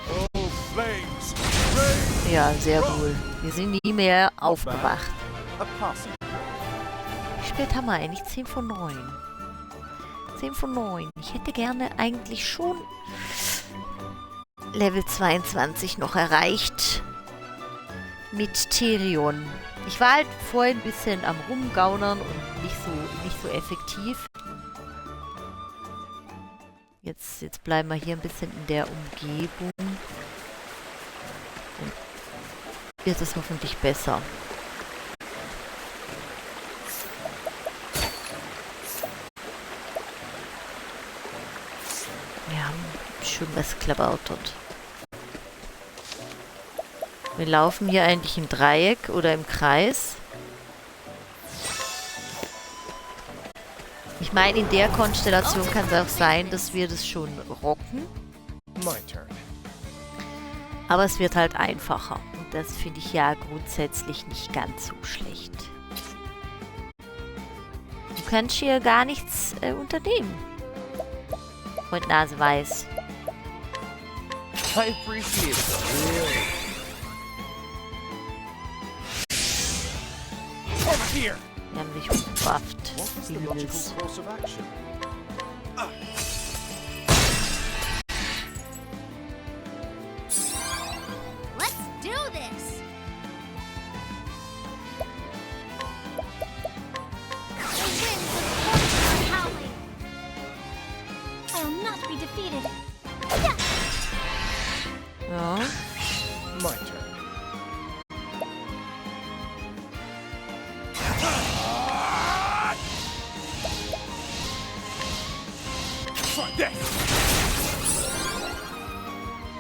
Oh, flames! Rain! Ja, sehr cool. Wir sind nie mehr aufgewacht. A passing. Wie spät haben wir eigentlich? 10 von 9. 10 von 9. Ich hätte gerne eigentlich schon Level 22 noch erreicht. Mit Therion. Ich war halt vorhin ein bisschen am Rumgaunern und nicht so effektiv. Jetzt bleiben wir hier ein bisschen in der Umgebung. Und wird es hoffentlich besser. Wir haben schon was klabautert. Wir laufen hier eigentlich im Dreieck oder im Kreis. Ich meine, in der Konstellation kann es auch sein, dass wir das schon rocken. My turn. Aber es wird halt einfacher. Und das finde ich ja grundsätzlich nicht ganz so schlecht. Du kannst hier gar nichts unternehmen. Und Nase weiß. I appreciate it. Really. Over here. Die haben sich umgewafft. What is Wie the du logical willst. course of action? Let's do this! The winds of fortune are howling. I will not be defeated. Ja. My turn. Try this!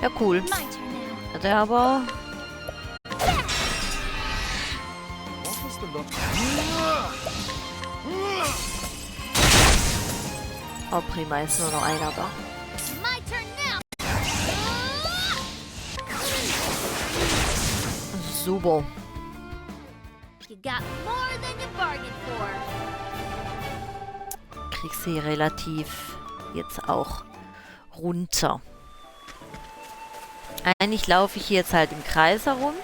Ja, cool. My turn now. Hat er aber... What is the logical... Oh, prima, ist nur noch einer da. My turn now. Super. You got more than you bargained for. Krieg sie relativ jetzt auch runter. Eigentlich laufe ich hier jetzt halt im Kreis herum.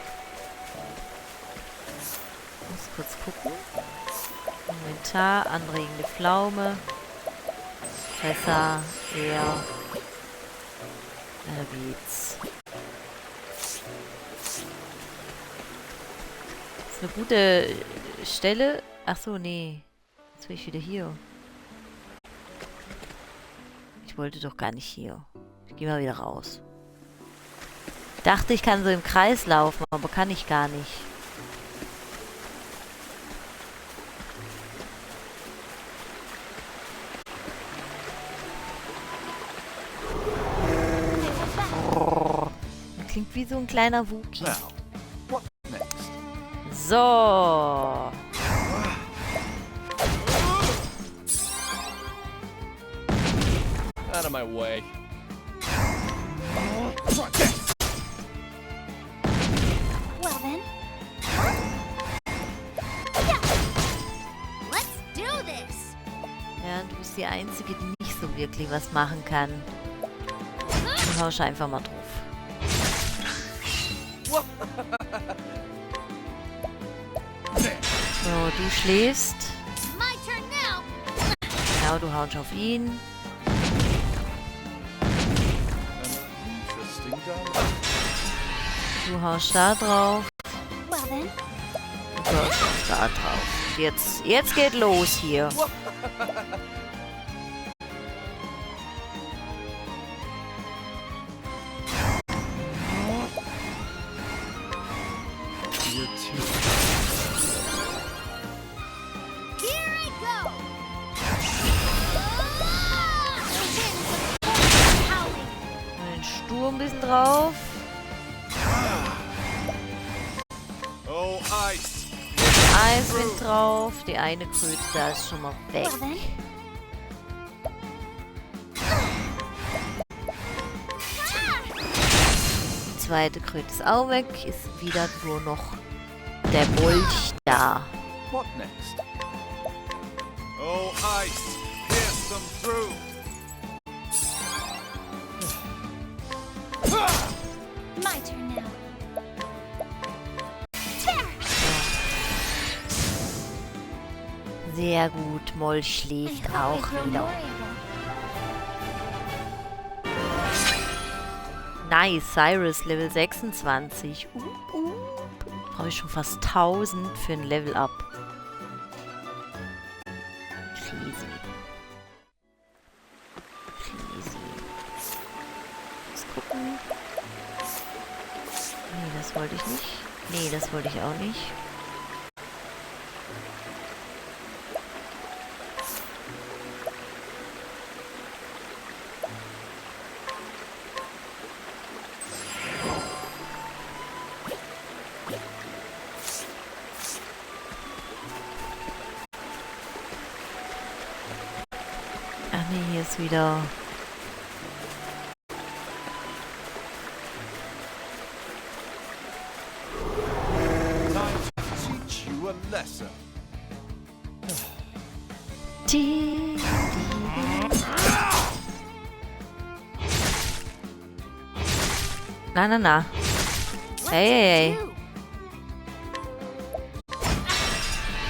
Muss kurz gucken. Inventar, anregende Pflaume. Fässer, er. Da geht's. Das ist eine gute Stelle. Ach so, nee. Jetzt bin ich wieder hier. Ich wollte doch gar nicht hier. Ich gehe mal wieder raus. Ich dachte, ich kann so im Kreis laufen, aber kann ich gar nicht. Das klingt wie so ein kleiner Wookie. Now, what next? So. Out of my way. Try this! Well then. Let's do this. Ja, du bist die Einzige, die nicht so wirklich was machen kann. Du haust einfach mal drauf. So, du schläfst. My turn now. Genau, du haust auf ihn. An interesting dialogue. Du haust da drauf. Well then. Du haust auch da drauf. Jetzt geht los hier. You're too... Here I go. The winds of fortune are howling. Den Sturm ein bisschen drauf. Oh, ice! Eiswind drauf. Die eine Kröte da ist schon mal weg. Well then. Die zweite Kröte ist auch weg. Ist wieder nur noch der Molch da. What next? Oh, ice! Pierce them through! My turn now. Tear. Sehr gut. Molch schläft I hope I auch grow wieder. more able. Nice. Cyrus, Level 26. Brauche ich schon fast 1000 für ein Level-Up. Crazy. Crazy. Let's gucken. Nee, das wollte ich nicht. Nee, das wollte ich auch nicht. hier ist wieder... Time to teach you a lesson. Na, na, na. Hey, hey, hey.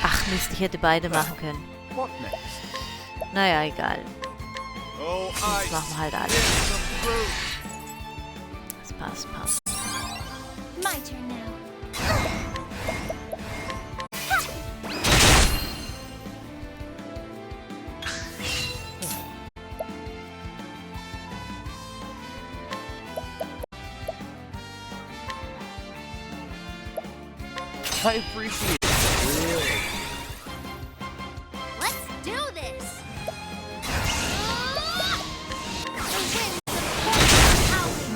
Ach Mist, ich hätte beide machen können. What next? Naja, egal. Oh, Jetzt machen wir halt alles. Das passt, passt. My turn now. I appreciate it. Really? Let's do this.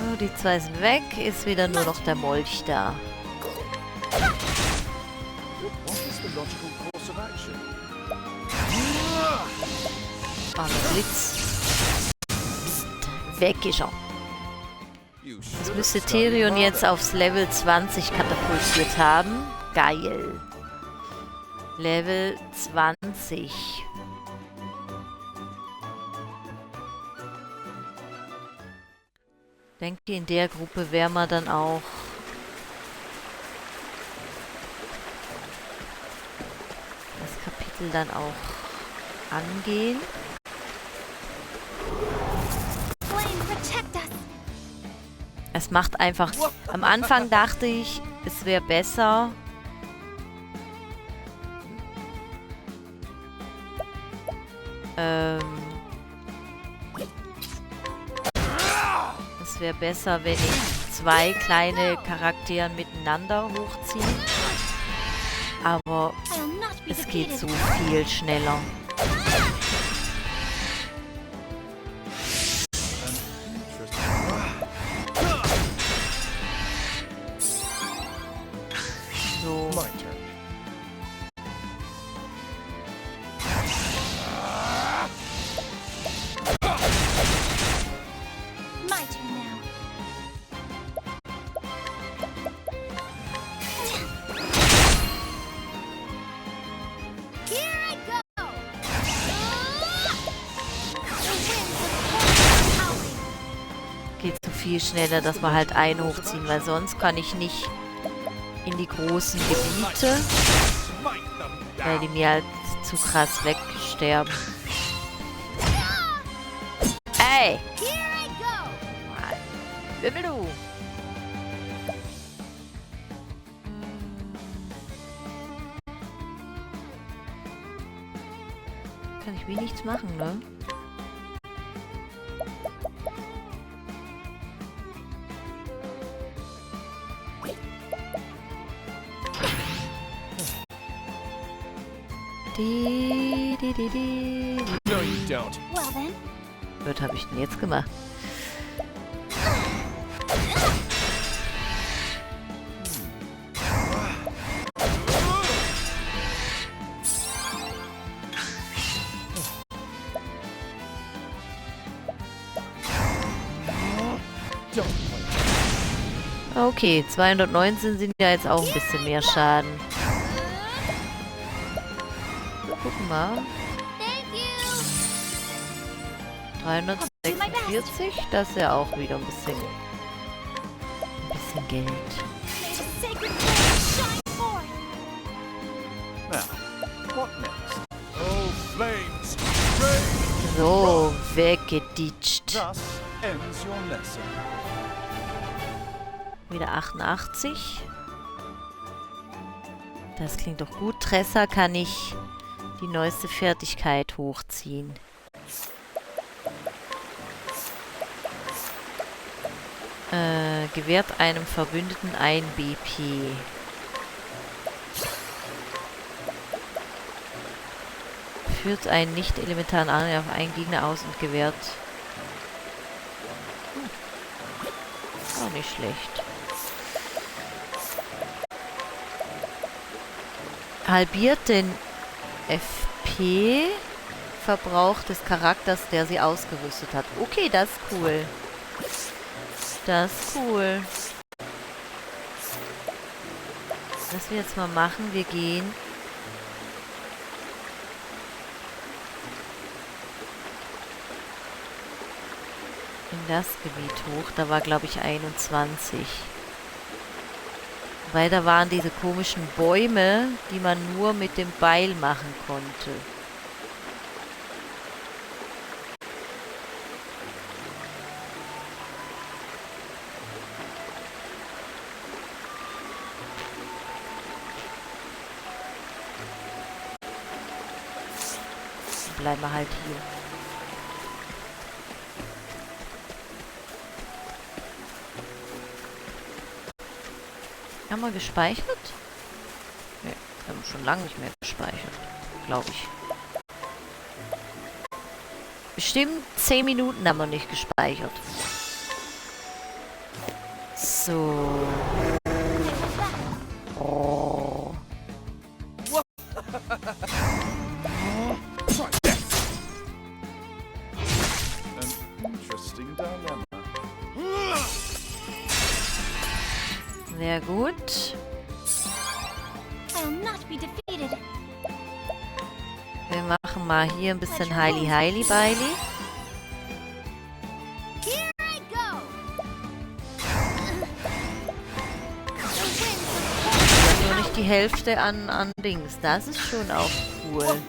So, die zwei sind weg. Ist wieder nur noch der Molch da. What is the logical course of action? Ah, der Blitz. Psst, weg ist er. You Das should have müsste studied Therion jetzt harder. aufs Level 20 katapultiert haben. Geil. Level 20. Denke, in der Gruppe wäre man dann auch... das Kapitel dann auch angehen. Flame, protect us. Es macht einfach... Am Anfang dachte ich, es wäre besser... Es wäre besser, wenn ich zwei kleine Charaktere miteinander hochziehe. Aber I'll not be es geht defeated. so viel schneller. So. My turn. My turn now. Here I go. The winds of howling. Geht so viel schneller, dass wir halt einen hochziehen, weil sonst kann ich nicht in die großen Gebiete, Smite them weil die down. mir halt zu krass wegsterben. Ey! Here I go. Wimmel du! Kann ich wie nichts machen, ne? Die. No, you don't. Well then. Was habe ich denn jetzt gemacht? Don't play. Okay, 219 sind ja jetzt auch ein bisschen mehr Schaden. Gucken mal. Thank you. 346, das ist ja auch wieder ein bisschen Geld. May the sacred flame shine forth. Now, what next? Oh, flames, rage! So, weggeditscht. Thus ends your lesson. Wieder 88. Das klingt doch gut. Tressa kann ich die neueste Fertigkeit hochziehen. Gewährt einem Verbündeten ein BP. Führt einen nicht-elementaren Angriff auf einen Gegner aus und gewährt... Auch nicht schlecht. Halbiert den FP Verbrauch des Charakters, der sie ausgerüstet hat. Okay, das ist cool. Das ist cool. Was wir jetzt mal machen, wir gehen in das Gebiet hoch. Da war, glaube ich, 21. Weil da waren diese komischen Bäume, die man nur mit dem Beil machen konnte. Bleiben wir halt hier. Haben wir gespeichert? Ne, haben wir schon lange nicht mehr gespeichert. Glaube ich. Bestimmt 10 Minuten haben wir nicht gespeichert. So. Oh. An interesting dilemma. Sehr gut. I'll not be defeated. Wir machen mal hier ein bisschen Heili Beili. Here I go. Nur nicht die Hälfte an Dings. Das ist schon auch cool.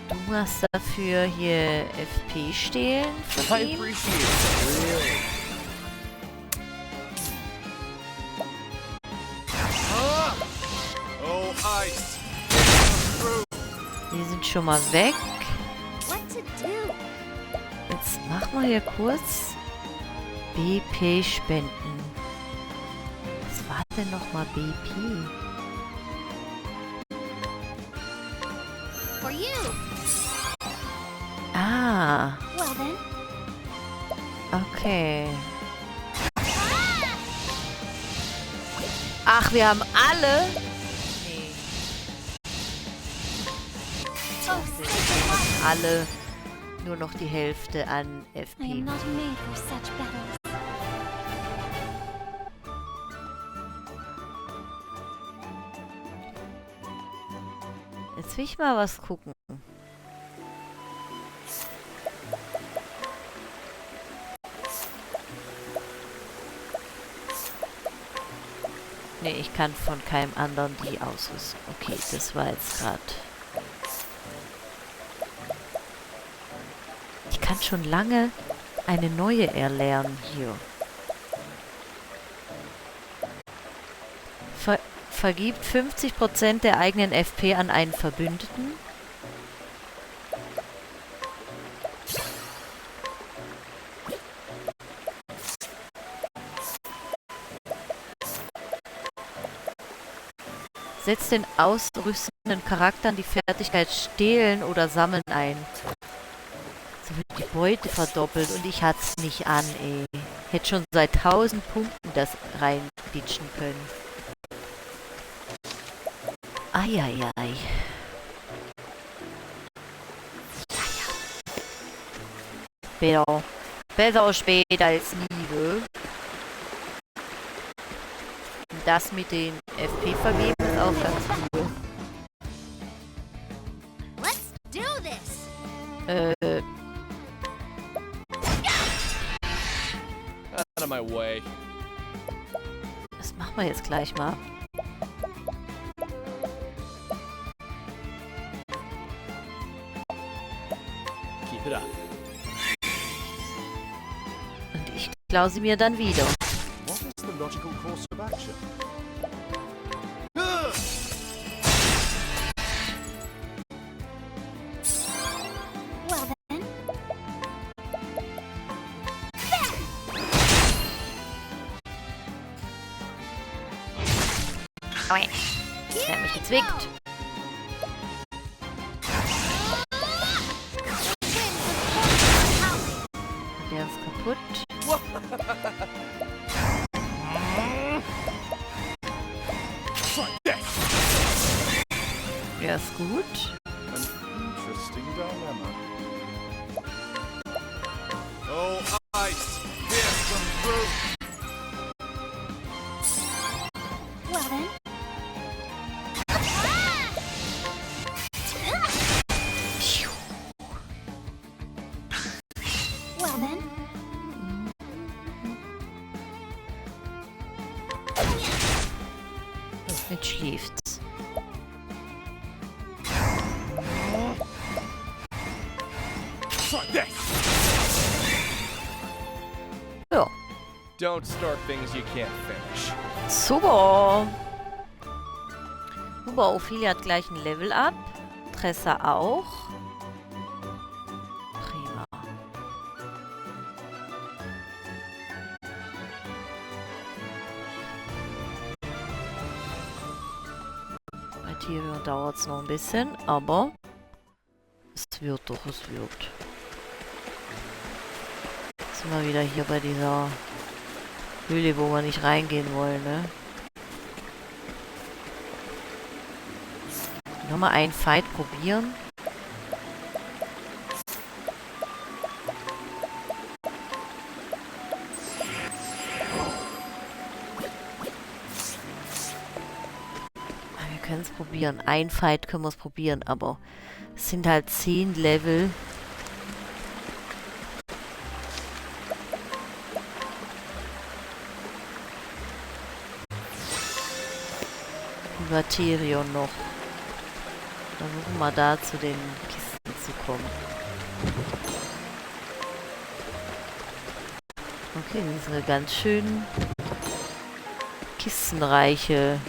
Du machst dafür hier FP stehlen von I ihm. appreciate it. Really. Oh, ice! Die sind schon mal weg. What to do? Jetzt machen wir hier kurz BP spenden. Was war denn nochmal BP? For you. Ah, Well then. okay. Ach, wir haben alle? Nee, Oh, sacred heart. alle nur noch die Hälfte an I FP. am not made for such battles. Jetzt will ich mal was gucken. Nee, ich kann von keinem anderen die ausrüsten. Okay, das war jetzt gerade. Ich kann schon lange eine neue erlernen hier. Vergibt 50% der eigenen FP an einen Verbündeten. Setzt den ausrüstenden Charakteren die Fertigkeit Stehlen oder Sammeln ein. So wird die Beute verdoppelt und ich hat's nicht an, ey. Hätte schon seit 1000 Punkten das reinditschen können. Eieiei. Besser später als nie, ne? Das mit den FP vergeben ist auch ganz cool. Let's do this. Out of my way. Das machen wir jetzt gleich mal. Keep it up. Und ich klaue sie mir dann wieder. What is the logical course of action? Well then. Der hat mich gezwickt. Der ist kaputt. Der ist gut. Oh, ice! Here's some fruit! Well then. Well then. Jetzt schläft's. Try this! Ja, Don't start things you can't finish. super. Super, Ophelia hat gleich ein Level up. Tressa auch. Prima. Bei Tyrion dauert es noch ein bisschen, aber es wird doch, es wird. Jetzt sind wir wieder hier bei dieser Höhle, wo wir nicht reingehen wollen, ne? Nochmal einen Fight probieren. Wir können es probieren. Ein Fight können wir es probieren, aber es sind halt 10 Level. Über Tyrion noch. Versuchen wir da zu den Kisten zu kommen. Okay, das ist eine ganz schön kistenreiche.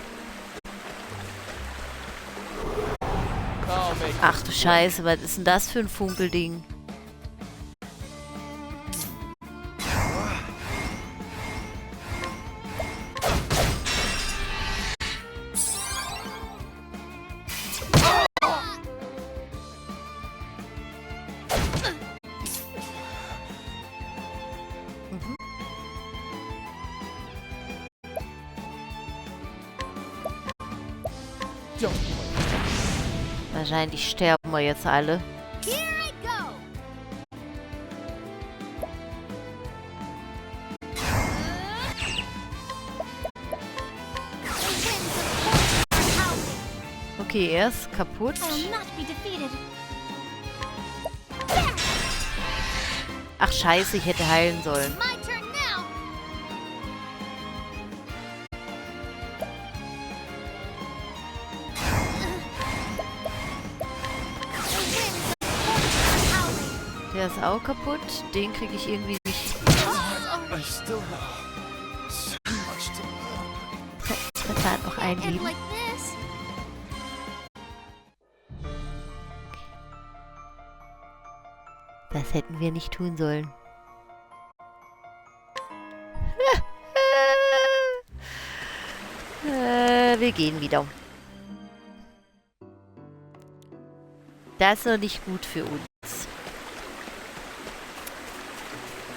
I'll make Ach du Scheiße, was ist denn das für ein Funkelding? Wahrscheinlich sterben wir jetzt alle. Here I go. The winds of force are howling. Okay, er ist kaputt. I will not be defeated. Ach scheiße, ich hätte heilen sollen. My turn now. The winds of force are howling. Der ist auch kaputt. Den kriege ich irgendwie nicht. I still have so much to learn. Das hat noch ein And Leben. like this. Das hätten wir nicht tun sollen. Wir gehen wieder. Das ist noch nicht gut für uns.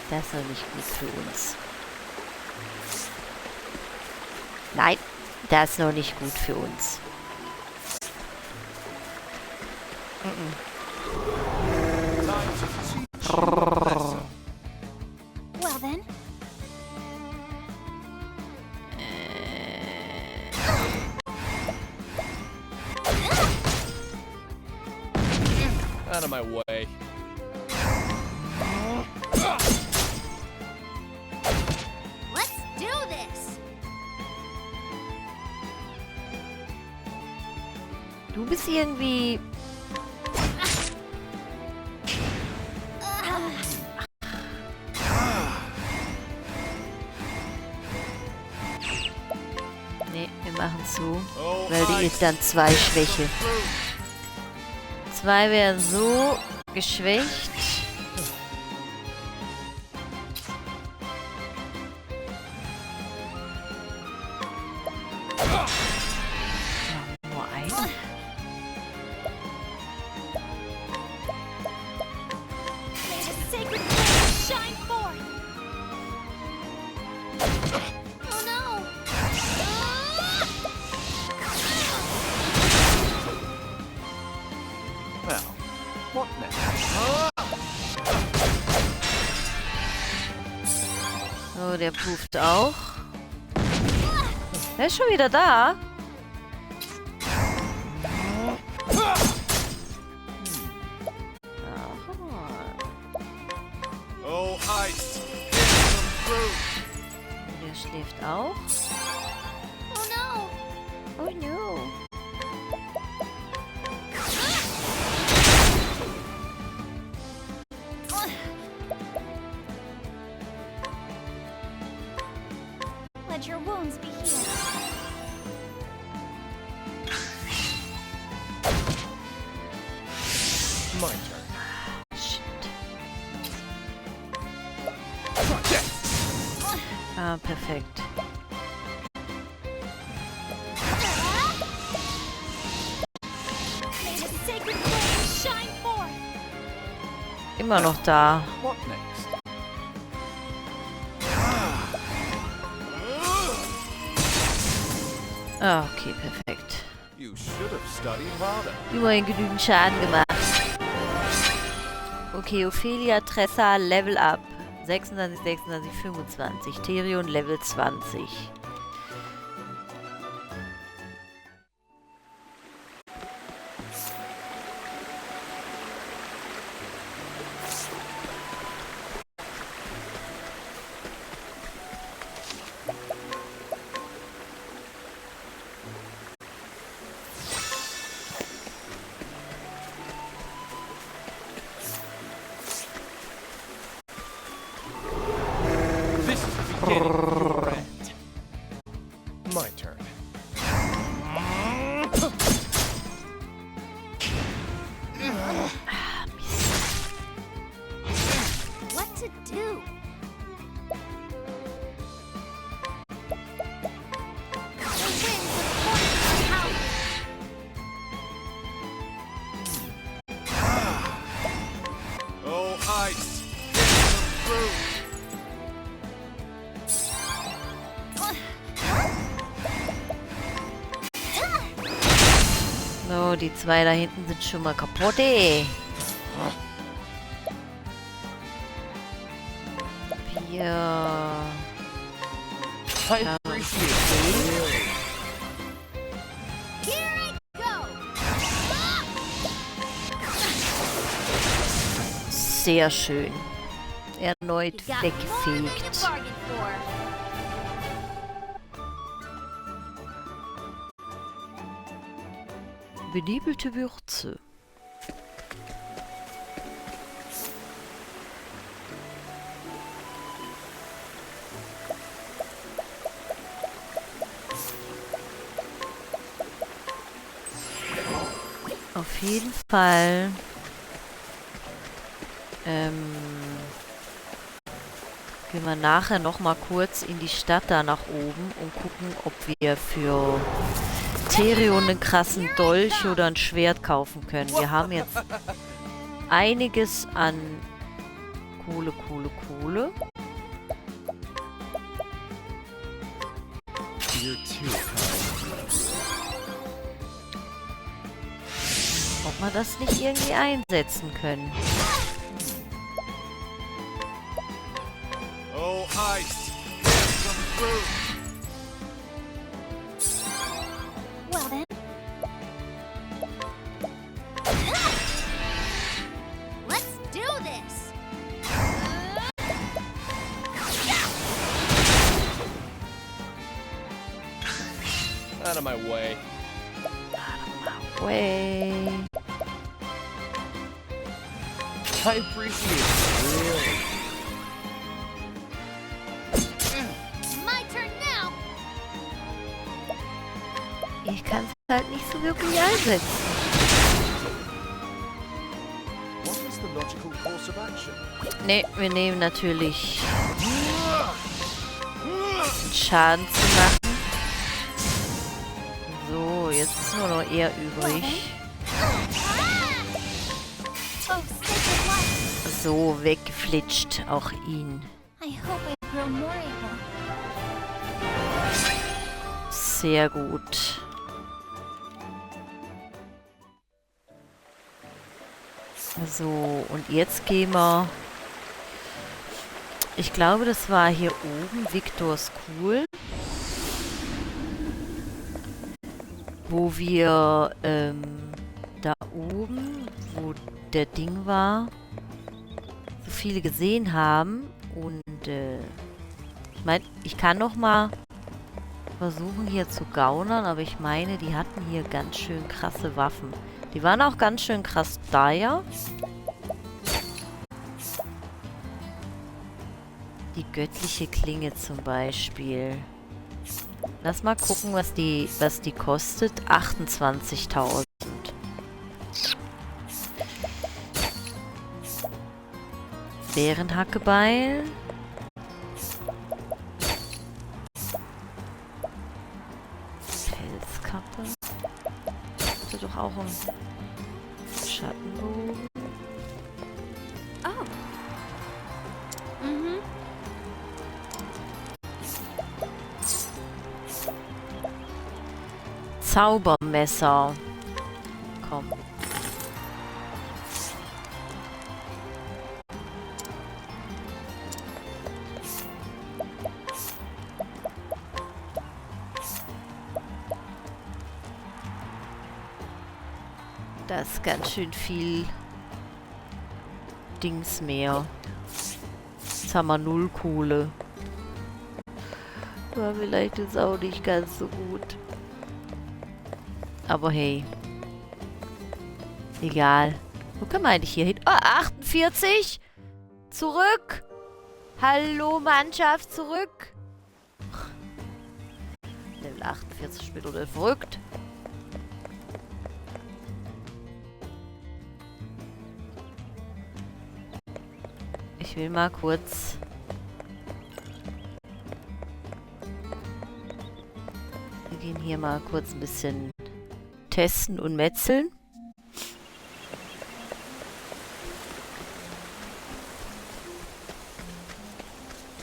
Das ist noch nicht gut für uns. Nein, das ist noch nicht gut für uns. Time to teach you a lesson. Well then. out of my way. Let's do this. Du bist irgendwie... Nee, wir machen so. Oh, Weil die ice! ist dann 2 Schwäche. Fruit! 2 werden so geschwächt. Ja, nur ein. May the sacred flame shine forth. Oh no. Now, what next? So, der pufft auch. Er ist schon wieder da. Oh, ice! Get them through! Der schläft auch. Oh no! Oh no. Let your wounds be healed. My turn. Shit. Yes! Ah, perfekt. May the sacred flame shine forth. Immer noch da. What next? Ah, okay, perfekt. You should have studied harder. Immerhin genügend Schaden gemacht. Okay, Ophelia Tressa Level Up. 26, 26, 25. Therion Level 20. This is the beginning of your end. My turn. What to do? The winds of fortune are howling. Oh, ice! Get them through! So, die zwei da hinten sind schon mal kaputt, ey. 4. I appreciate it. Here I go! Sehr schön. Erneut You got more than you weggefegt. bargained for. Benebelte Würze. Auf jeden Fall gehen wir nachher noch mal kurz in die Stadt da nach oben und gucken, ob wir für Therion einen krassen Dolch oder ein Schwert kaufen können. Wir haben jetzt einiges an Kohle. You're too kind. Ob wir das nicht irgendwie einsetzen können. Oh, ice! Get them through! Well then. Let's do this. Out of my way. Way. I appreciate it. Really. My turn now. Ich kann es halt nicht so wirklich einsetzen. What is the logical course of action? Ne, wir nehmen natürlich Schaden zu machen. So, jetzt ist nur noch er übrig. Oh, sacred light. So, weggeflitscht auch ihn. I hope I grow more able. Sehr gut. So, und jetzt gehen wir Ich glaube, das war hier oben Victor's School. Wo wir, da oben, wo der Ding war, so viele gesehen haben. Und, ich meine, ich kann noch mal versuchen hier zu gaunern, aber ich meine, die hatten hier ganz schön krasse Waffen. Die waren auch ganz schön krass dire. Die göttliche Klinge zum Beispiel. Lass mal gucken, was die kostet. 28.000. Bärenhackebeil. Pelzkappe. Hatte doch auch einen Schattenbogen. Oh. Mhm. Zaubermesser. Komm. Das ist ganz schön viel Dings mehr. Jetzt haben wir 0 Kohle. War vielleicht jetzt auch nicht ganz so gut. Aber hey. Egal. Wo kann man eigentlich hier hin? Oh, 48! Zurück! Hallo, Mannschaft, zurück! Level 48 spielt oder verrückt. Ich will mal kurz... Wir gehen hier mal kurz ein bisschen testen und metzeln.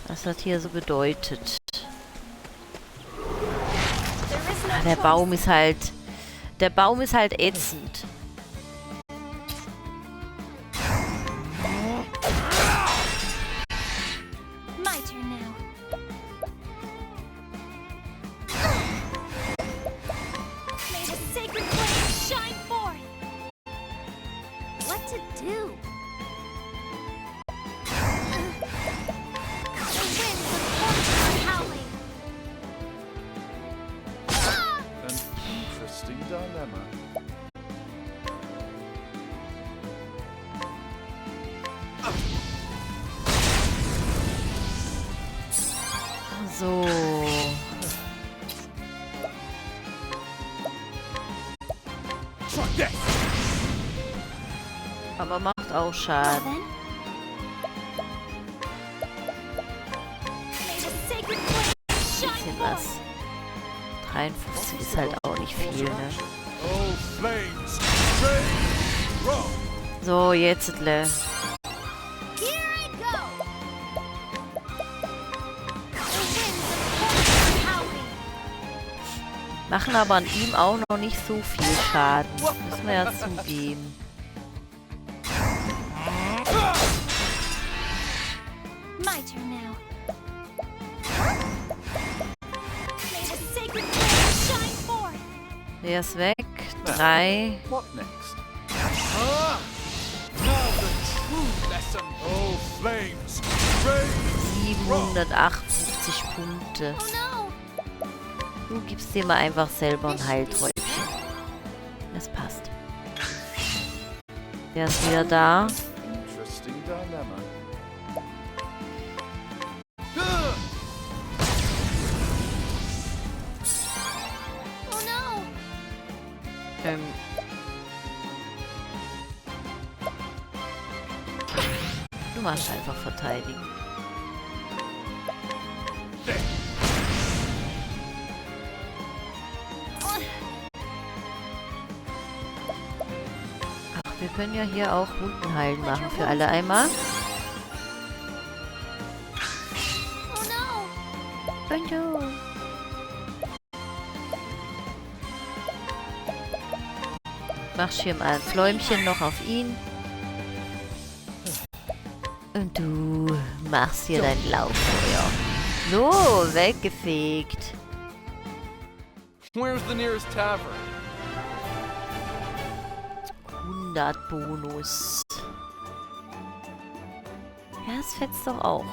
Was das hier so bedeutet. Ah, der Baum ist halt... Der Baum ist halt ätzend. My turn now. May the sacred flame shine forth. What to do? The winds of fortune are howling. An interesting dilemma. So. Try this! Aber macht auch Well Schaden. then. May the sacred flame shine Bisschen forth. was. 53 ist halt auch nicht viel, ne? Oh, flames! Rain! Roll! So, jetzt. Here I go. The winds of fortune are howling. Machen aber an ihm auch noch nicht so viel Schaden. Müssen wir ja zugeben. My turn now. May the sacred flame shine forth. Der ist weg. 3. What next? Ah! Now the true lesson! Oh, flames! Rain! 758 Punkte. Oh no. Du gibst dir mal einfach selber ein Heilträubchen. Das passt. Der ist wieder da. Interesting dilemma. Oh no. Du machst einfach verteidigen. Ach, wir können ja hier auch Wunden heilen machen für alle einmal. Oh no. Bonjour. Mach Schirm ein Fläumchen noch auf ihn. Und du machst hier dein Lauffeuer. So, weggefegt. Where's the nearest tavern? 100 Bonus. Ja, es fetzt doch auch.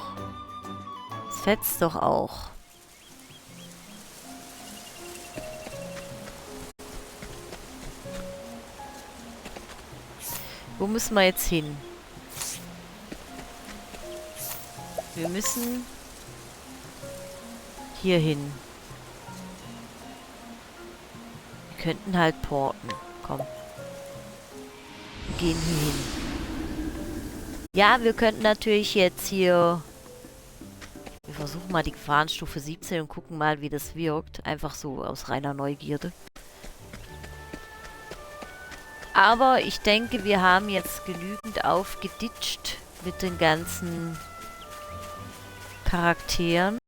Es fetzt doch auch. Wo müssen wir jetzt hin? Wir müssen hier hin. Wir könnten halt porten. Komm. Wir gehen hier hin. Ja, wir könnten natürlich jetzt hier... Wir versuchen mal die Gefahrenstufe 17 und gucken mal, wie das wirkt. Einfach so aus reiner Neugierde. Aber ich denke, wir haben jetzt genügend aufgeditscht mit den ganzen Charakteren.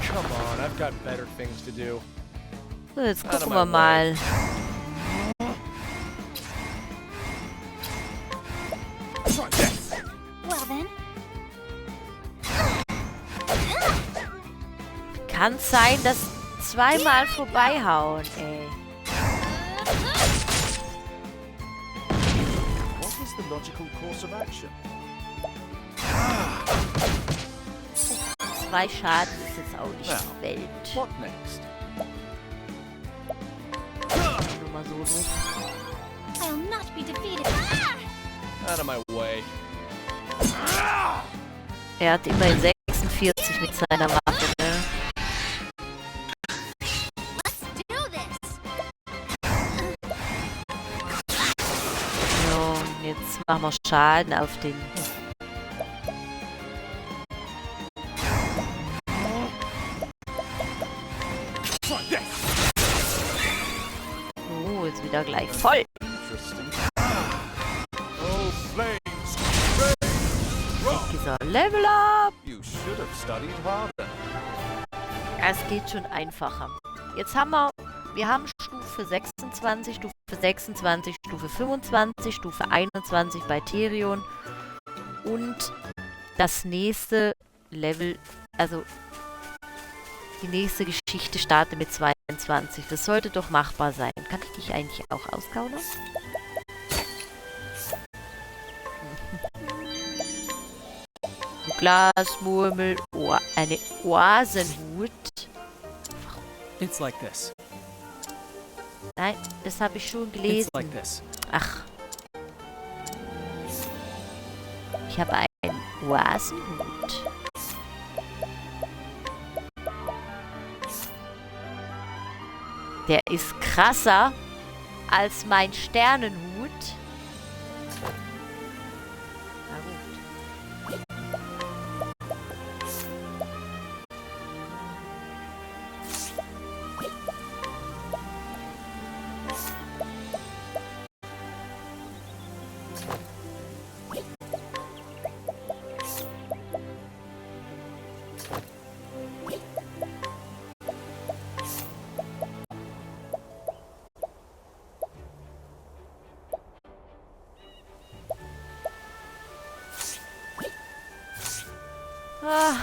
Come on, I've got better things to do. So, jetzt Out of gucken my wir mal. Well then. Kann sein, dass zweimal vorbeihauen, ey. What is the logical course of action? 2 Schaden ist jetzt auch nicht Ja. die Welt. What next? Nur mal so doof. I'll not be defeated. Out of my way. Er hat immerhin 46 mit seiner Waffe, ne? Let's do this. So, jetzt machen wir Schaden auf den. Oh, ist wieder gleich voll. Interesting. Oh, flames! Dieser Level up. You should have studied harder. Es geht schon einfacher. Jetzt haben wir haben Stufe 26, Stufe 26, Stufe 25, Stufe 21 bei Therion. Und das nächste Level, also die nächste Geschichte startet mit 22. Das sollte doch machbar sein. Kann ich dich eigentlich auch auskauen? Glasmurmel, eine Oasenhut. It's like this. Nein, das habe ich schon It's gelesen. like this. Ach. Ich habe einen Oasenhut. Der ist krasser als mein Sternenhut. Na gut. Ah.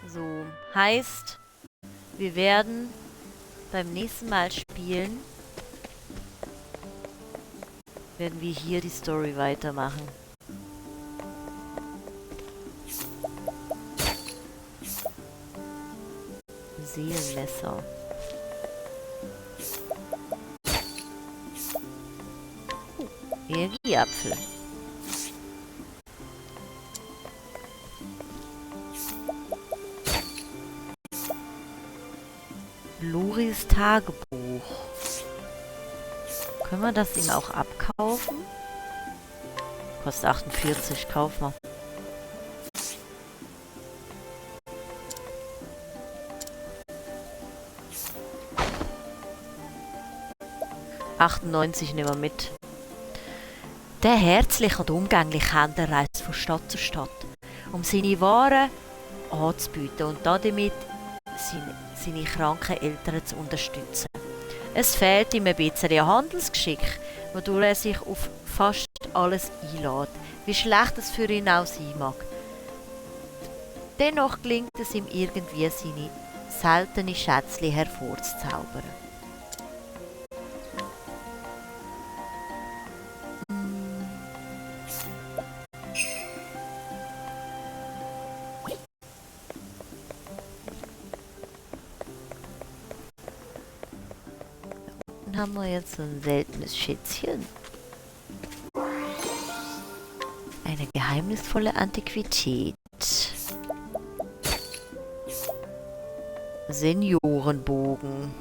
So, heißt, wir werden beim nächsten Mal spielen, werden wir hier die Story weitermachen. Seelenmesser. Energieapfel. Loris Tagebuch. Können wir das ihm auch abkaufen? Kostet 48, kaufen wir. $98 nehmen wir mit. Der herzliche und umgängliche Händler reist von Stadt zu Stadt, um seine Waren anzubieten und damit seine kranken Eltern zu unterstützen. Es fehlt ihm ein bisschen an Handelsgeschick, wodurch er sich auf fast alles einlädt, wie schlecht es für ihn auch sein mag. Dennoch gelingt es ihm irgendwie, seine seltene Schätzchen hervorzuzaubern. Dann haben wir jetzt so ein seltenes Schätzchen. Eine geheimnisvolle Antiquität. Seniorenbogen.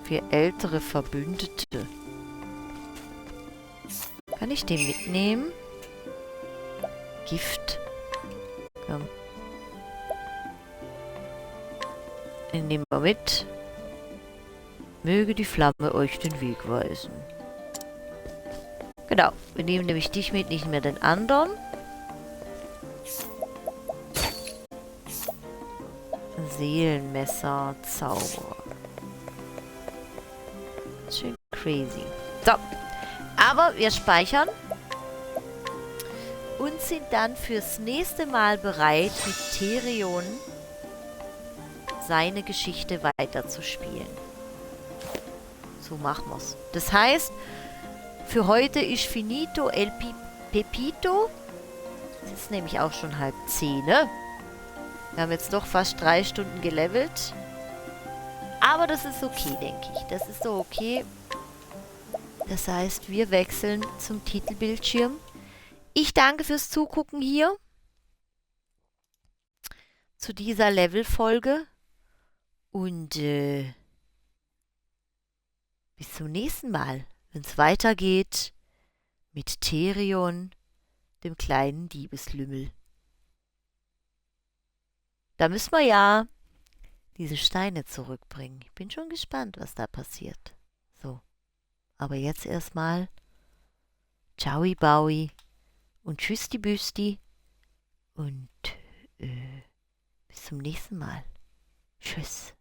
Für ältere Verbündete. Kann ich den mitnehmen? Gift. Komm. Den nehmen wir mit. Möge die Flamme euch den Weg weisen. Genau, wir nehmen nämlich dich mit, nicht mehr den anderen. Seelenmesser, Zauber. Schön crazy. So, aber wir speichern. Und sind dann fürs nächste Mal bereit, mit Therion seine Geschichte weiterzuspielen. So machen wir's. Das heißt, für heute ist finito el Pepito. Es ist nämlich auch schon 9:30, ne? Wir haben jetzt doch fast 3 Stunden gelevelt. Aber das ist okay, denke ich. Das ist so okay. Das heißt, wir wechseln zum Titelbildschirm. Ich danke fürs Zugucken hier zu dieser Levelfolge und bis zum nächsten Mal, wenn es weitergeht mit Therion, dem kleinen Diebeslümmel. Da müssen wir ja diese Steine zurückbringen. Ich bin schon gespannt, was da passiert. So, aber jetzt erstmal Ciao, Baui. Und tschüssi Büsti und bis zum nächsten Mal. Tschüss.